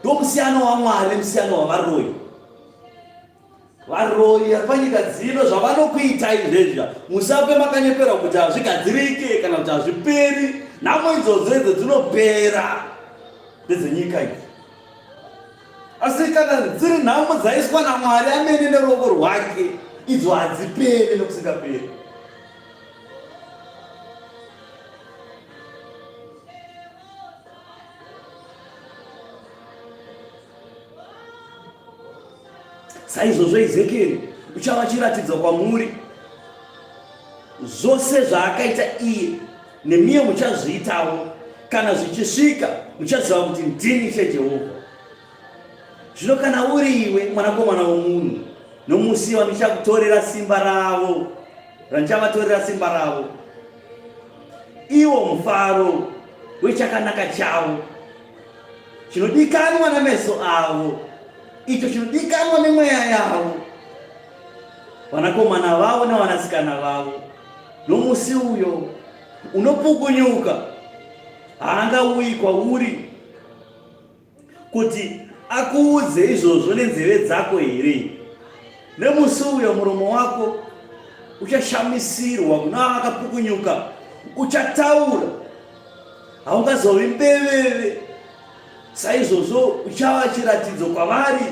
A: Ndomusiyano waMwari nemusiyano wavaroyi. Varoyi panyika dzino zvavanokuita izvezvi, musafe makanyepera kuti hazvigadzirike kana kuti hazviperi. Nhamo idzodzo idzo dzinopera ndedzenyika idzi. Asi kana dziri nhamo dzaiswa naMwari amene neruoko rwake, idzo hadziperi nokusingaperi. Saizvozvo Ezekieri uchava chiratidzo kwamuri. Zvose zvaakaita iye nemiye muchazviitawo. Kana zvichisvika, muchaziva kuti ndini Ishe Jehovha. Zvino kana uri iwe, mwanakomana womunhu, nomusi wandichakutorera simba ravo, randichavatorera simba ravo, iwo mufaro wechakanaka chavo chinodikanwa nameso avo, icho chinodikanwa nemweya yavo, vanakomana vavo navanasikana vavo, nomusi uyo unopukunyuka haangauyi kwauri kuti akuudze izvozvo nenzeve dzako here? Nemusi uyo muromo wako uchashamisirwa kuna akapukunyuka, uchataura, haungazovi mbeveve. Saizvozvo uchava chiratidzo kwavari.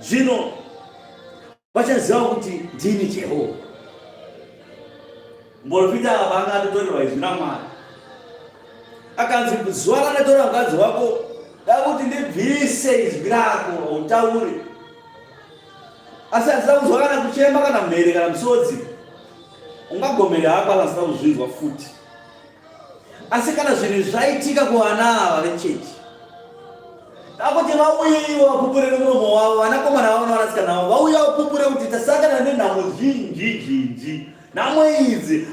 A: Zvino vachaziva kuti ndini Jehovha. Muprofita apa anga atotorerwa izwi raMwari, akanzi zuva randatora mukadzi wako da kuti ndibvise izwi rako hautauri, asi handisina kunzwa kana kuchema kana mhere kana musodzi. Ungagomere hako asi handisina kuzvinzwa futi. Asi kana zvinhu zvaitika kuvana ava vechechi, dakuti vauye ivo vapupure nemuromo wavo, vanakomana vavo nevanasikana vavo vauye vapupure kuti tasangana nenhamo zhinji zhinji. Nhamo idzi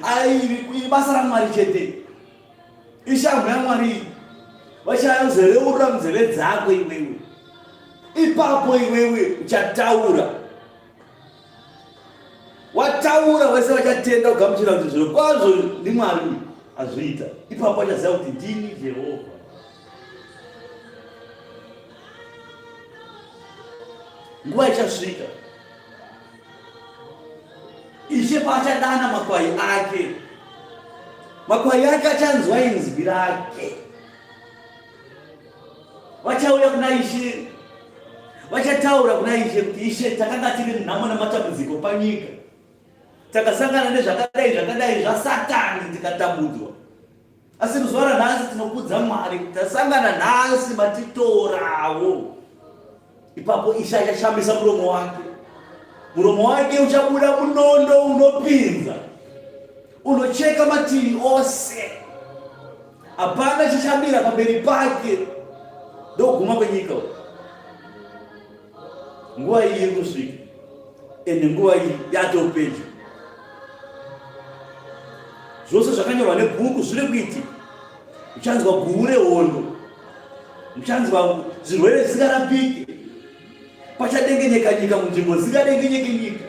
A: ibasa raMwari chete, ishamhu yaMwari iyi. Vachazoreurura munzeve dzako iwewe, ipapo iwewe uchataura. Wataura vese vachatenda kugamuchira kuti zviro kwazvo ndiMwari uyu azviita. Ipapo vachaziva kuti ndini Jehovha. Nguva ichasvika Ishe paachadana makwai ake, makwai ake achanzwa inzwi rake. Vachauya kuna Ishe, vachataura kuna Ishe kuti Ishe, takanga tiri nhamo nematambudziko panyika, takasangana nezvakadai zvakadai zvaSatani tikatambudzwa, asi muzuva ranhasi tinokudza Mwari kuti tasangana nhasi matitorawo. Ipapo Ishe achashamisa muromo wake, muromo wake uchabuda munondo unopinza unocheka mativi ose, hapana chichamira pamberi pake. Ndokuguma kwenyika uku. Nguva iyi iri kusvika, ende nguva iyi yatopedyo. Zvose zvakanyorwa nebhuku zviri kuitika. Muchanzwa guru rehondo, muchanzwa zvirwere zvisingarapiki, pachadengenyeka nyika munzvimbo dzisingadengenyeki nyika,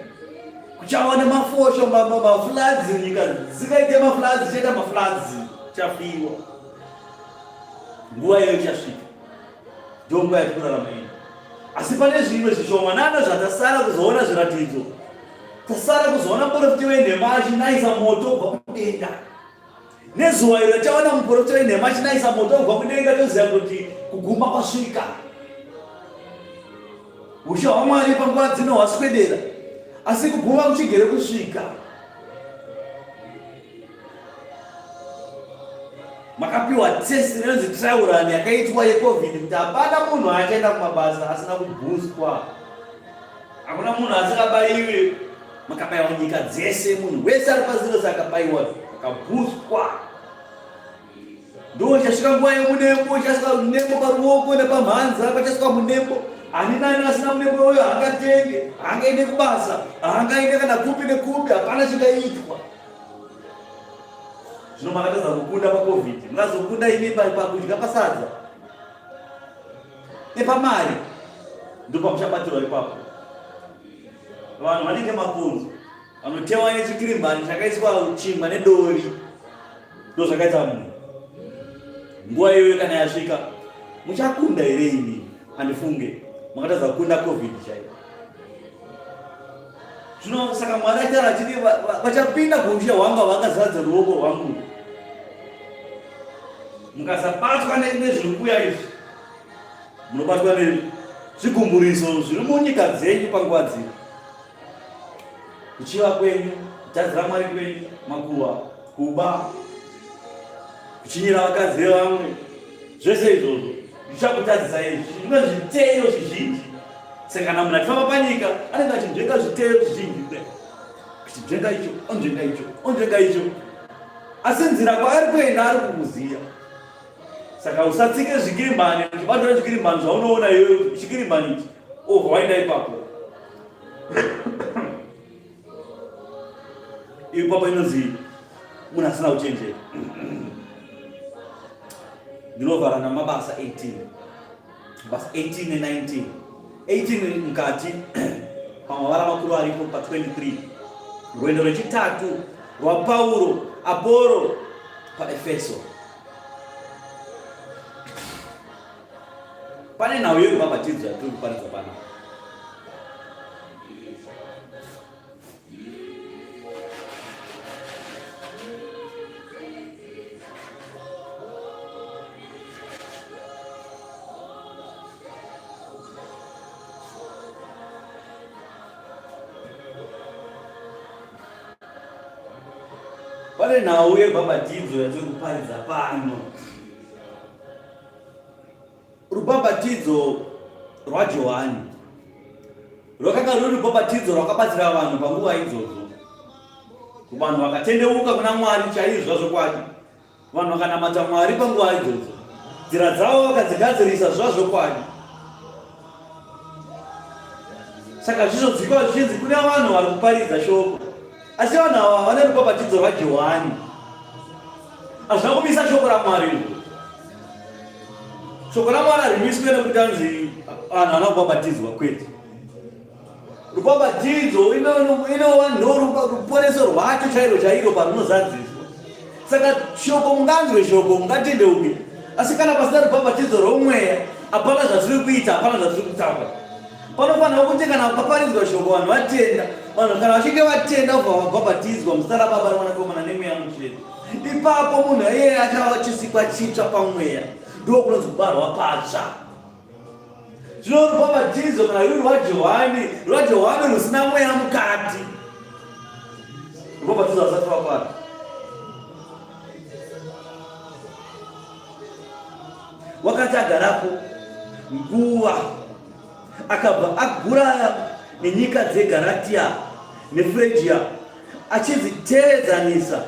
A: kuchava nemafosho, mafloods, nyika dzisingaite mafloods dzichaita mafloods, chafiwa. Nguva iyoyo ichasvika, ndiyo nguva yatiri kurarama ino. Asi pane zvimwe zvishomanana zvatasara kuzoona zviratidzo, tasara kuzoona muporofiti wenhema achinaisa moto kubva kudenga. Nezuva iro taona muprofita wenhema achinaisa moto kubva kudenga, toziva kuti kuguma kwasvika. Ushe hwaMwari panguva dzino hwaswedera.
B: Asi kuguma kuchigere kusvika. Makapiwa test inonzi trial run yakaitwa yeCovid kuti hapana munhu achaenda kumabasa asina kubhuswa. Hakuna munhu asingabaiwe. Makabaiwa nyika dzese, munhu wese ari pasi rose akabaiwa, akabhuswa. Ndo chasvika nguva yemunembo, chasvika munembo paruoko nepamhanza, pachasvika munembo. Ani nani asina munembo uyo haangatenge, haangaende kubasa, haangaende kana kupi nekupi, hapana chingaitwa. Zvino makatadza kukunda paCovid, mungazokunda imi pakudya pasadza nepamari, ndopamuchabatirwa ipapo. Vanhu vanenge makonzo vanotewa nechikirimbani chakaiswa chingwa nedori. Ndozvakaita munhu. Nguva iyoyo kana yasvika, muchakunda here imi? Handifunge makatadza kukunda COVID chaiyo. Zvino saka Mwari achitaura achiti vachapinda kuushe hwangu havangazadza ruoko rwangu. Mukasabatwa nezviri kuuya izvi, munobatwa nezvigumburiso zviri munyika dzenyu panguva dzino. Kuchiva kwenyu, kutadzira Mwari kwenyu, makuva, kuba, kuchinyira vakadzi vevamwe, zvese izvozvo zvichakutadzisa izvi zvimwe zviteyo zvizhinji. Saka kana munhu achifamba panyika anenge achinzvenga zviteyo zvizhinji kudai, achinzvenga icho, onzvenga icho, onzvenga icho, asi nzira kwaari kuenda ari kukuziva. Saka usatsike zvikirimbani, uchibatira zvikirimbani zvaunoona iyoyo, chikirimbani ichi obva waenda ipapo. Ipapo inonzi munhu asina kuchenjera. Ndinovhara namabasa 18 mabasa 18 ne19 18 mukati pamavara makuru aripo pa23 rwendo rwechitatu rwaPauro Aporo paEfeso. Pane nhau yerubhabhatidzo yatiri kuparidza panapa. Pane nhau yebhabhatidzo yatiri kuparidza pano. Rubhabhatidzo rwaJohani rwakanga ruri rubhabhatidzo rwakabatsira vanhu panguva idzodzo. Vanhu vakatendeuka kuna Mwari chaizvo zvazvokwadi. Vanhu vakanamata Mwari panguva idzodzo. Nzira dzavo vakadzigadzirisa zvazvokwadi. Saka zvizodzikwa zvichinzi kune vanhu vari kuparidza shoko. Asi vanhu ava vane rubhabhatidzo rwaJohani. Hazvina kumisa shoko raMwari izvo. Shoko raMwari harimiswe nekuti anzi vanhu havana kubhabhatidzwa kwete. Rubhabhatidzo inova ndoruponeso rwacho chairo chairo parunozadziswa. Saka shoko munganzwe shoko mungatendeuke, asi kana pasina rubhabhatidzo rwomweya hapana zvatiri kuita, hapana zvatiri kutaura. Panofanirwa kuti kana paparidzwa shoko vanhu vatenda, vanhu kana vachinge vatenda vobva vabhabhatidzwa muzita raBaba reMwanakomana neMweya Mutsvene. Ipapo munhu iyeye achava chisikwa chitsva pamweya, ndiko kunonzi kubarwa patsva. Zvino rubhabhatidzo kana ruri rwaJohani, rwaJohani rusina mweya mukati, rubhabhatidzo hasati rwakwana. Wakati agarapo nguva akabva agura nenyika dzeGaratia neFrigia achidziteedzanisa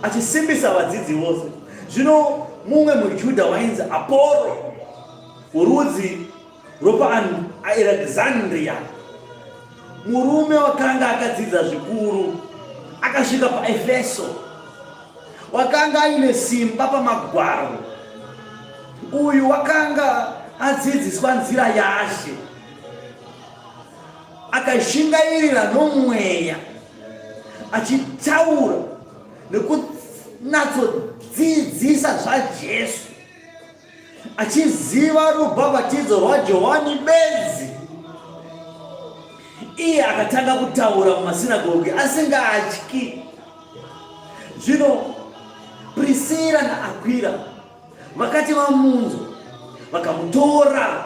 B: achisimbisa vadzidzi vose. Zvino mumwe muJudha wainzi Aporo worudzi rwepaAlexandria, murume wakanga akadzidza zvikuru, akasvika paEfeso. Wakanga aine simba pamagwaro. Uyu wakanga adzidziswa nzira yaShe, akashingairira nomweya, achitaura nekunatsodzidzisa zvaJesu. achiziva rubhabhatidzo rwaJohani bedzi. Iye akatanga kutaura mumasinagoge asingatyi. Zvino Prisira naAkwira vakati vamunzwa, vakamutora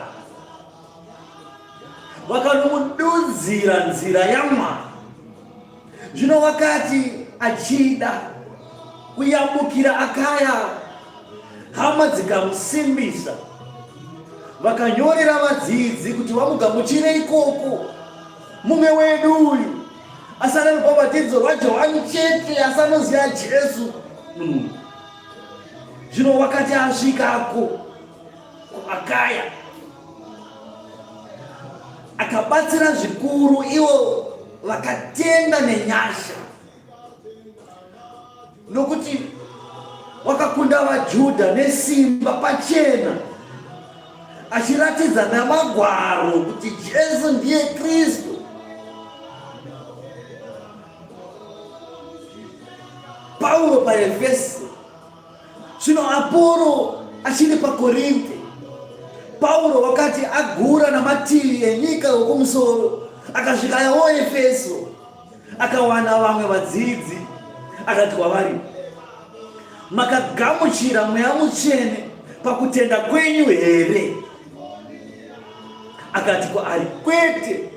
B: vakanomududzira nzira yaMwari. Zvino wakati achida kuyambukira Akaya, hama dzikamusimbisa, vakanyorera vadzidzi kuti vamugamuchire ikoko. Mumwe wedu uyu asana rubhabhatidzo rwaJohani chete, asi anoziva Jesu munhu. Zvino wakati asvikako kuAkaya, akabatsira zvikuru ivo vakatenda nenyasha, nokuti wakakunda vaJudha nesimba pachena, achiratidza namagwaro kuti Jesu ndiye Kristu. Pauro paEfeso, zvino Aporo achiri paKorinte. Pauro wakati agura namativi enyika yokumusoro, akasvika yawo Efeso, akawana vamwe vadzidzi, akati kwavari, Makagamuchira Mweya Mutsvene pakutenda kwenyu here? Akati kwaari, Kwete,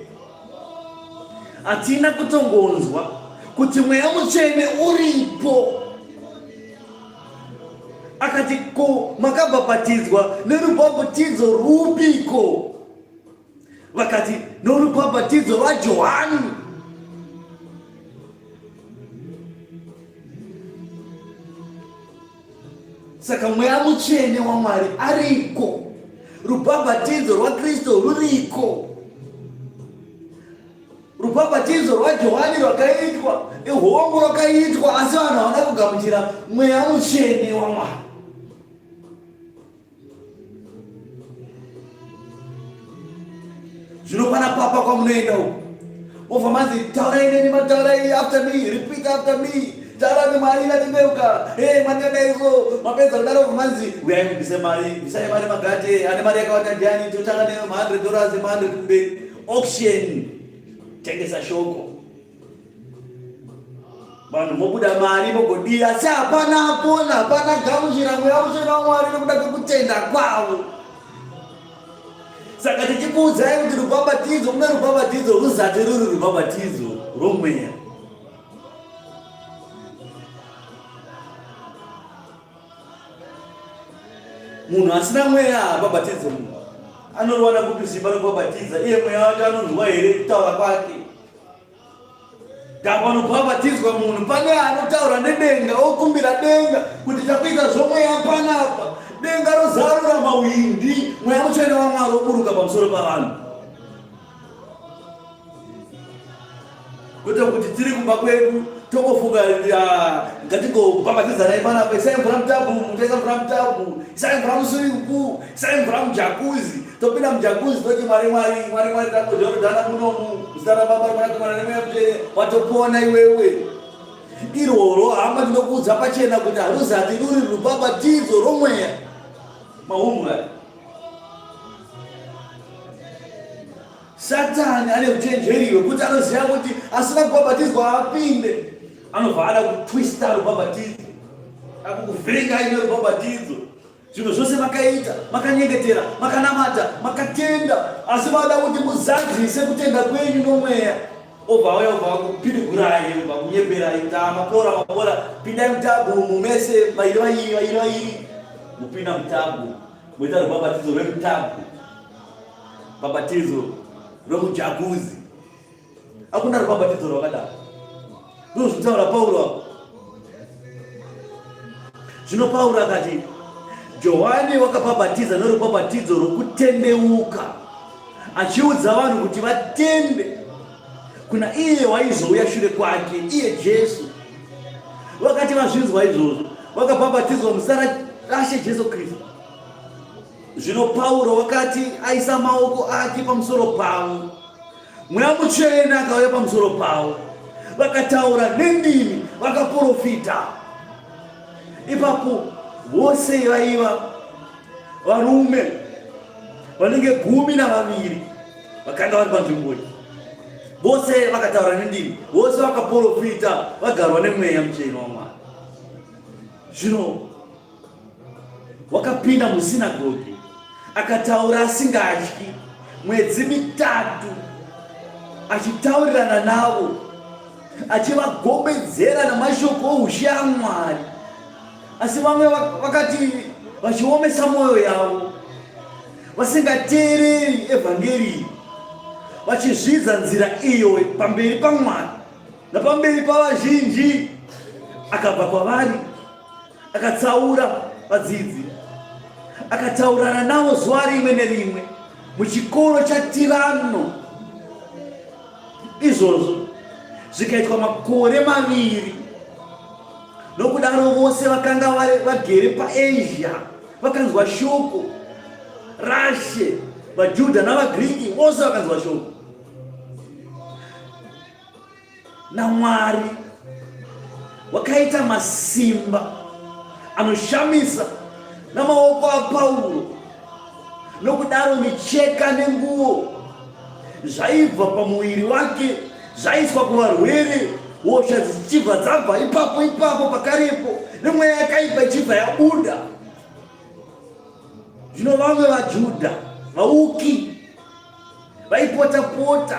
B: hatina kutongonzwa kuti Mweya Mutsvene uripo. Akati, Ko makabhabhatidzwa nerubhabhatidzo rwupiko? Vakati, Norubhabhatidzo rwaJohani. Saka Mweya Mutsvene waMwari ariko, rubhabhatidzo rwaKristu ruriko. Rubhabhatidzo rwaJohani rwakaitwa, ihongo rwakaitwa, asi vanhu havana kugamuchira Mweya Mutsvene waMwari. Zvino pana papa kwamunoenda uko mobva manzi taurai neni, mataurai after me, repeat after me, taurai nemwari inatendeuka, hey mandadaiso. Mapedza kudaro obva manzi uyai mubvise mari, bvisai mari magate, ane mari yakawanda ndiani, totanga ne 100 dollars, 100 kumberi, auction, tengesa shoko. Vanhu vobuda mari vogodira, asi hapana apona, hapana gamuchira Mweya Mutsvene waMwari nekuda kwekutenda kwavo. Saka tichikuudzai kuti rubhabhatidzo, kune rubhabhatidzo ruzati ruri rubhabhatidzo rwomweya. Munhu asina mweya haabhabhatidze munhu. Anoriwana kupi simba rekubhabhatidza? Iye mweya wacho anonzwa here kutaura kwake? Panobhabhatidzwa munhu pane anotaura nedenga okumbira denga kuti takuita zvomweya panapa. Denga rozarura mawindi, Mweya Mutsvene waMwari oburuka pamusoro pavanhu. Kwete kuti tiri kumba kwedu tongofunga ngatingobhabhatidzanai panapa, isai mvura mutabu, mutoisa mvura mutabu, isai mvura muswimming pool, isai mvura mujakuzi. Topinda mujakuzi toti Mwari, Mwari, Mwari, Mwari, tangojorodhana munomu, muzita raBaba, Mwanakomana neMweya Mutsvene, watopona iwewe. Irworwo, hama, ndinokuudza pachena kuti haruzati ruri rubhabhatidzo rwomweya. Mahumbwe aya. Satani ane uchenjeri hwekuti anoziva kuti asina kubhabhatidzwa haapinde. Anobva ada kutwista rubhabhatidzo, akukuvhiringa aine rubhabhatidzo. Zvinhu zvose makaita, makanyengetera, makanamata, makatenda, asi vada kuti muzadzise kutenda kwenyu nomweya. Obva auya obva akupirigurai, obva akunyeperai kuti ah, mapora mapora, pindai mutabu umu mese vairi vairi vairi vairi, mupinda mutabu moita rubhabhatidzo rwemutabu, bhabhatidzo rwemujakuzi. Hakuna rubhabhatidzo rwakadaro. Ndozvinotaura Pauro apo. Zvino Pauro akati Johani wakabhabhatidza norubhabhatidzo rwokutendeuka, achiudza vanhu kuti vatende kuna iye waizouya shure kwake, iye Jesu. Vakati vazvinzwa izvozvo, vakabhabhatidzwa muzita raShe Jesu Kristu. Zvino Pauro wakati aisa maoko ake pamusoro pavo, Mweya Mutsvene akauya pamusoro pavo, vakataura nendimi, vakaprofita. Ipapo vose vaiva varume vanenge 12 vakanga vari panzvimbo iyi, vose vakataura nendimi, vose vakaprofita, vagarwa neMweya Mutsvene waMwari. Zvino wakapinda musinagoge akataura asingatyi mwedzi mitatu achitaurirana navo. achivagombedzera namashoko oushe aMwari. Asi vamwe vakati vachiomesa mwoyo yavo, vasingateereri evhangeri, vachizvidza nzira iyo pamberi paMwari napamberi pavazhinji, akabva kwavari akatsaura vadzidzi, akataurana navo zuva rimwe nerimwe muchikoro chaTirano. Izvozvo zvikaitwa makore maviri. Nokudaro vose vakanga vagere paAsia vakanzwa shoko raShe, vaJudha navaGiriki vose vakanzwa shoko naMwari wakaita masimba anoshamisa namaoko aPauro. Nokudaro micheka nenguo zvaibva pamuviri wake zvaiswa kuvarwere, hosha dzichibva dzabva ipapo ipapo pakarepo, nemweya yakaipa ichibva yabuda. Zvino vamwe vaJudha vauki vaipota pota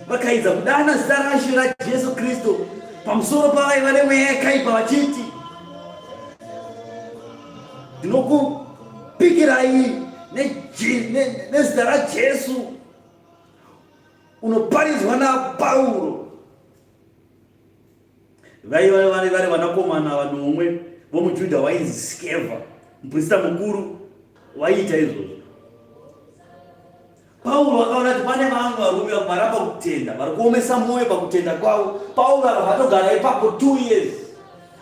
B: vakaidza kudana zita raShe raJesu Kristu pamusoro pavaiva nemweya yakaipa vachiti, ndinokupikirai nezita raJesu unoparidzwa naPauro. Vaiva vari vari vanakomana vanomwe vomuJudha wainzi Skevha, muprista mukuru, waiita izvozvo. Pauro akaona kuti pane vamwe varume varamba kutenda, vari kuomesa mwoyo pakutenda kwavo. Pauro akabva atogara ipapo 2 years.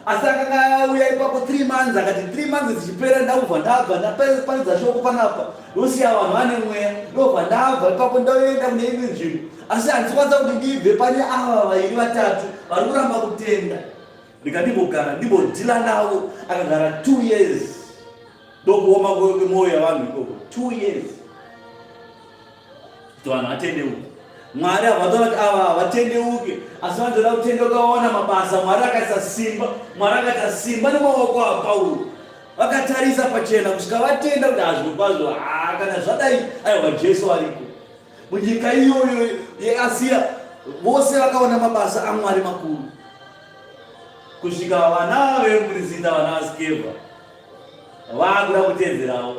B: Asi akanga auya ipapo 3 months, akati 3 months dzichipera ndakubva ndabva ndaparidza shoko panapa, ndosiya vanhu vane mweya, ndobva ndabva ipapo ndoenda kune imwe nzvimbo. Asi handikwanisa kuti ndibve pane ava vairi vatatu vari kuramba kutenda. Ndikadimbogara ndimbodhila navo. Akagara 2 years. Ndokuoma kwemwoyo yavanhu ikoko. 2 years. Kuti vanhu vatendeuke. Mwari havatoda kuti ava havatendeuke, asi vanotoda kutendeuka vaona mabasa. Mwari akaisa simba, Mwari akaita simba nemaoko aPauro. Vakatarisa pachena kusvika vatenda kuti hazvirokwazvo, haa kana zvadai, aiwa Jesu ariko. Munyika iyoyo yeAsia vose vakaona mabasa aMwari makuru kusvika vana vemurisita vana vaSkevha vakuda kutedzerawo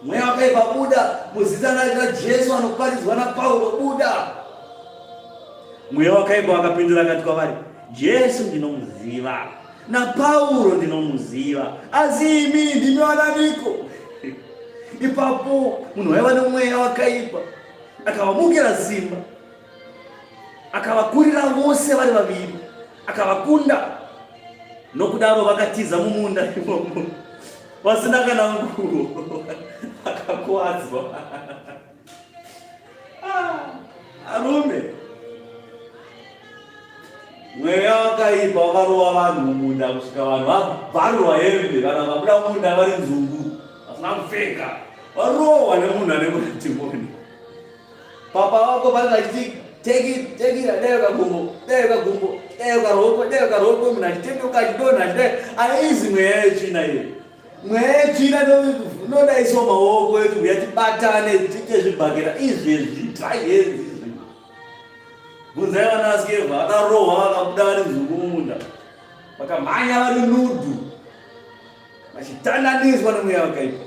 B: mweya wakaipa buda muzita raJesu anoparidzwa naPauro buda. Mweya wakaipa wakapindura akati kwavari, Jesu ndinomuziva naPauro ndinomuziva, asi imi ndimi vananiko? Ipapo munhu waiva nomweya wakaipa akavamukira simba, akavakurira vose vari vaviri, akavakunda. Nokudaro vakatiza mumunda imomo vasina kana nguo, vakakuwadzwa. Arume, mweya wakaipa wakarova vanhu mumunda kusvika vanhu vabvarurwa hembe, kana vabuda mumunda vari nzungu vasina kupfeka, varohwa nemunhu ane madhimoni. Papa wako vanenge vachiti take it, take it, dai kagumbo, dai kagumbo, dai karoko, dai karoko, munhu achitendeuka achidonha achidai. Haizi mweya yetsvina iyo. Mweya yetsvina inodaiswa maoko edu uya tibatane tiite zvibhakera izvezvi dry hands izvi. Bvunzai vana vaSkeva vakarohwa vakabuda vari nzungu mumunda vakamhanya vari nudhu vachitandaniswa nemweya wakaipa.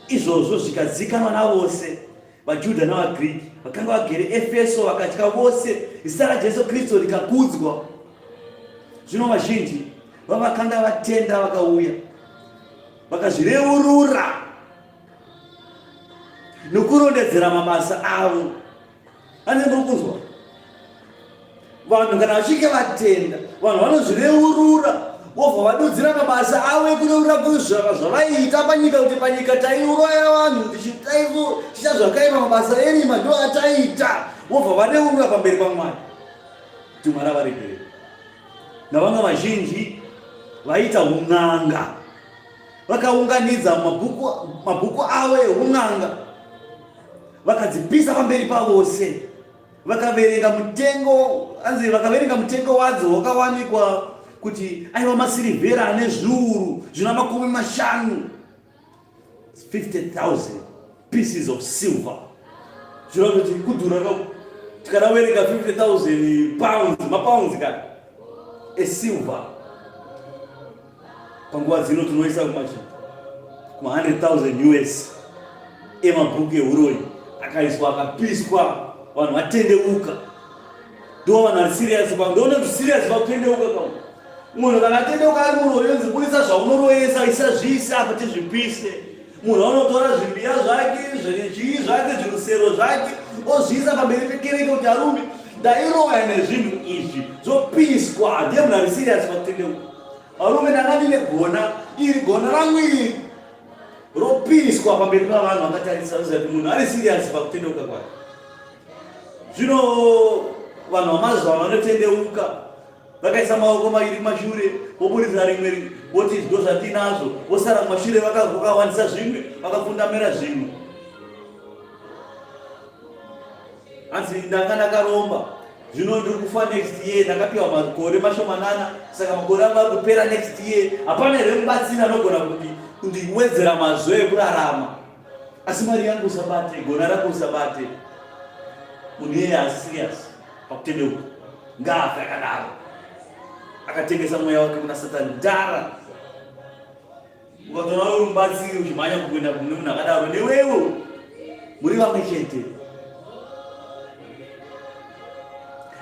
B: Izvozvo zvikazikanwa navose vaJudha navaGiriki vakanga vagere Efeso, vakatya vose, zita raJesu Kristu rikakudzwa. Zvino vazhinji vavakanga vatenda vakauya vakazvireurura nokurondedzera mabasa avo. Anenge muri kunzwa? Vanhu kana vachinge vatenda, vanhu vanozvireurura vobva vadudzira mabasa avo ekureurura zvavaiita panyika, kuti panyika taiuraya vanhu, tichiita zvakaipa, mabasa erima ndo ataiita, vobva vareurura pamberi paMwari kuti Mwari avaregerere. Navamwe vazhinji vaiita un'anga vakaunganidza mabhuku avo eun'anga vakadzipisa pamberi pavose, vakaverenga mutengo, anzi vakaverenga mutengo wadzo wakawanikwa kuti aiva masirivhera ane zviuru zvina 50, 50,000 pieces of silver.
A: Zvireva kuti kudhura ka tikadaverenga 50000 pounds, mapounds ka esilver. Panguva dzino tinoisa kumachi kuma 100,000 US emabhuku ehuroyi akaiswa akapiswa vanhu vatendeuka. Ndo vanhu vari serious pa ndoona kuti serious pakutendeuka ka. Munhu kana atendeuka ari muroyi onzi budisa zvaunoroyesa isa zviise apa tizvipise. Munhu anotora zvimbiya zvake, zvii zvake, zvirusero zvake, ozviisa pamberi pekereke kuti arume, ndairoya nezvinhu izvi, zvopiswa. Ndiye munhu ari serious pakutendeuka. Varume ndanga ndine gona, iri gona rangu iri ropiswa pamberi pavanhu vakatarisa, voziva kuti munhu ari serious pakutendeuka kwake. Zvino vanhu vamazuva vanotendeuka vakaisa maoko mairi kumashure voburitsa rimwe voti ndo zvatinazvo vosara kumashure vakawandisa zvimwe vakafundamira zvimwe hanzi ndanga ndakaromba zvino ndiri kufa next year ndakapiwa makore mashomanana saka makore angu ari kupera next year hapana here mubatsiri anogona kuti kundiwedzera mazuva ekurarama asi mari yangu usabate gona rako usabate munhu iyeye haasi serious pakutendeuka ngaafe akadaro akatengesa mweya wake kuna satani dhara ukatoona uri mubatsiri uchimhanya kuenda kune munhu akadaro newewo muri vamwe chete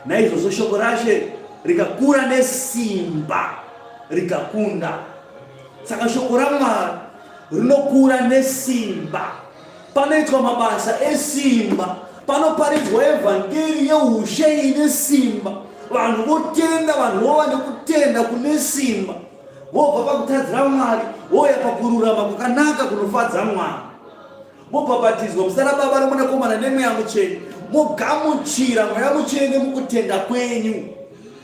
A: naizvozvo shoko rashe rikakura nesimba rikakunda saka shoko ramwari rinokura nesimba Panoitwa mabasa esimba, panoparidzwa evhangeri yeushe ine simba, vanhu votenda, vanhu vova nekutenda kune simba, vobva pakutadzira Mwari vouya pakururama kwakanaka kunofadza Mwari, mobhabhatidzwa muzita raBaba noMwanakomana neMweya Mutsvene, mogamuchira Mweya Mutsvene mukutenda kwenyu.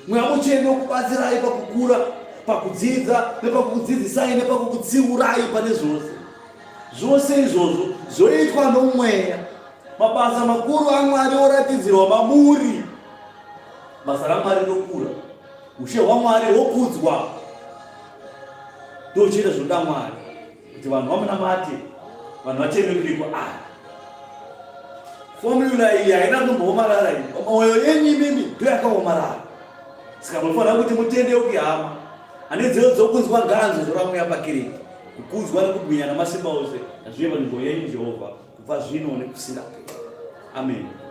A: Mweya Mutsvene wokubatsirai pakukura, pakudzidza, nepakukudzidzisai, nepakukutsiurai pane zvose. Zvose izvozvo zvoitwa nomweya. Mabasa makuru aMwari oratidzirwa mamuri. Basa raMwari rokura, ushe hwaMwari hwokudzwa. Ndochete zvinoda Mwari kuti vanhu vamunamate, vanhu vatendeuke kwaari. Formula iyi haina kumboomarara iyi. Mwoyo yenyu imimi ndoyakaomarara. Saka munofanira kuti mutendeuke hama. Ane nzeve dzokunzwa ngaanzwe zvoramweya pakereke. Kukudzwa nekubwinya namasimba ose ngazvive panzvimbo yenyu Jehovha kubva zvino nekusingaperi. Amen.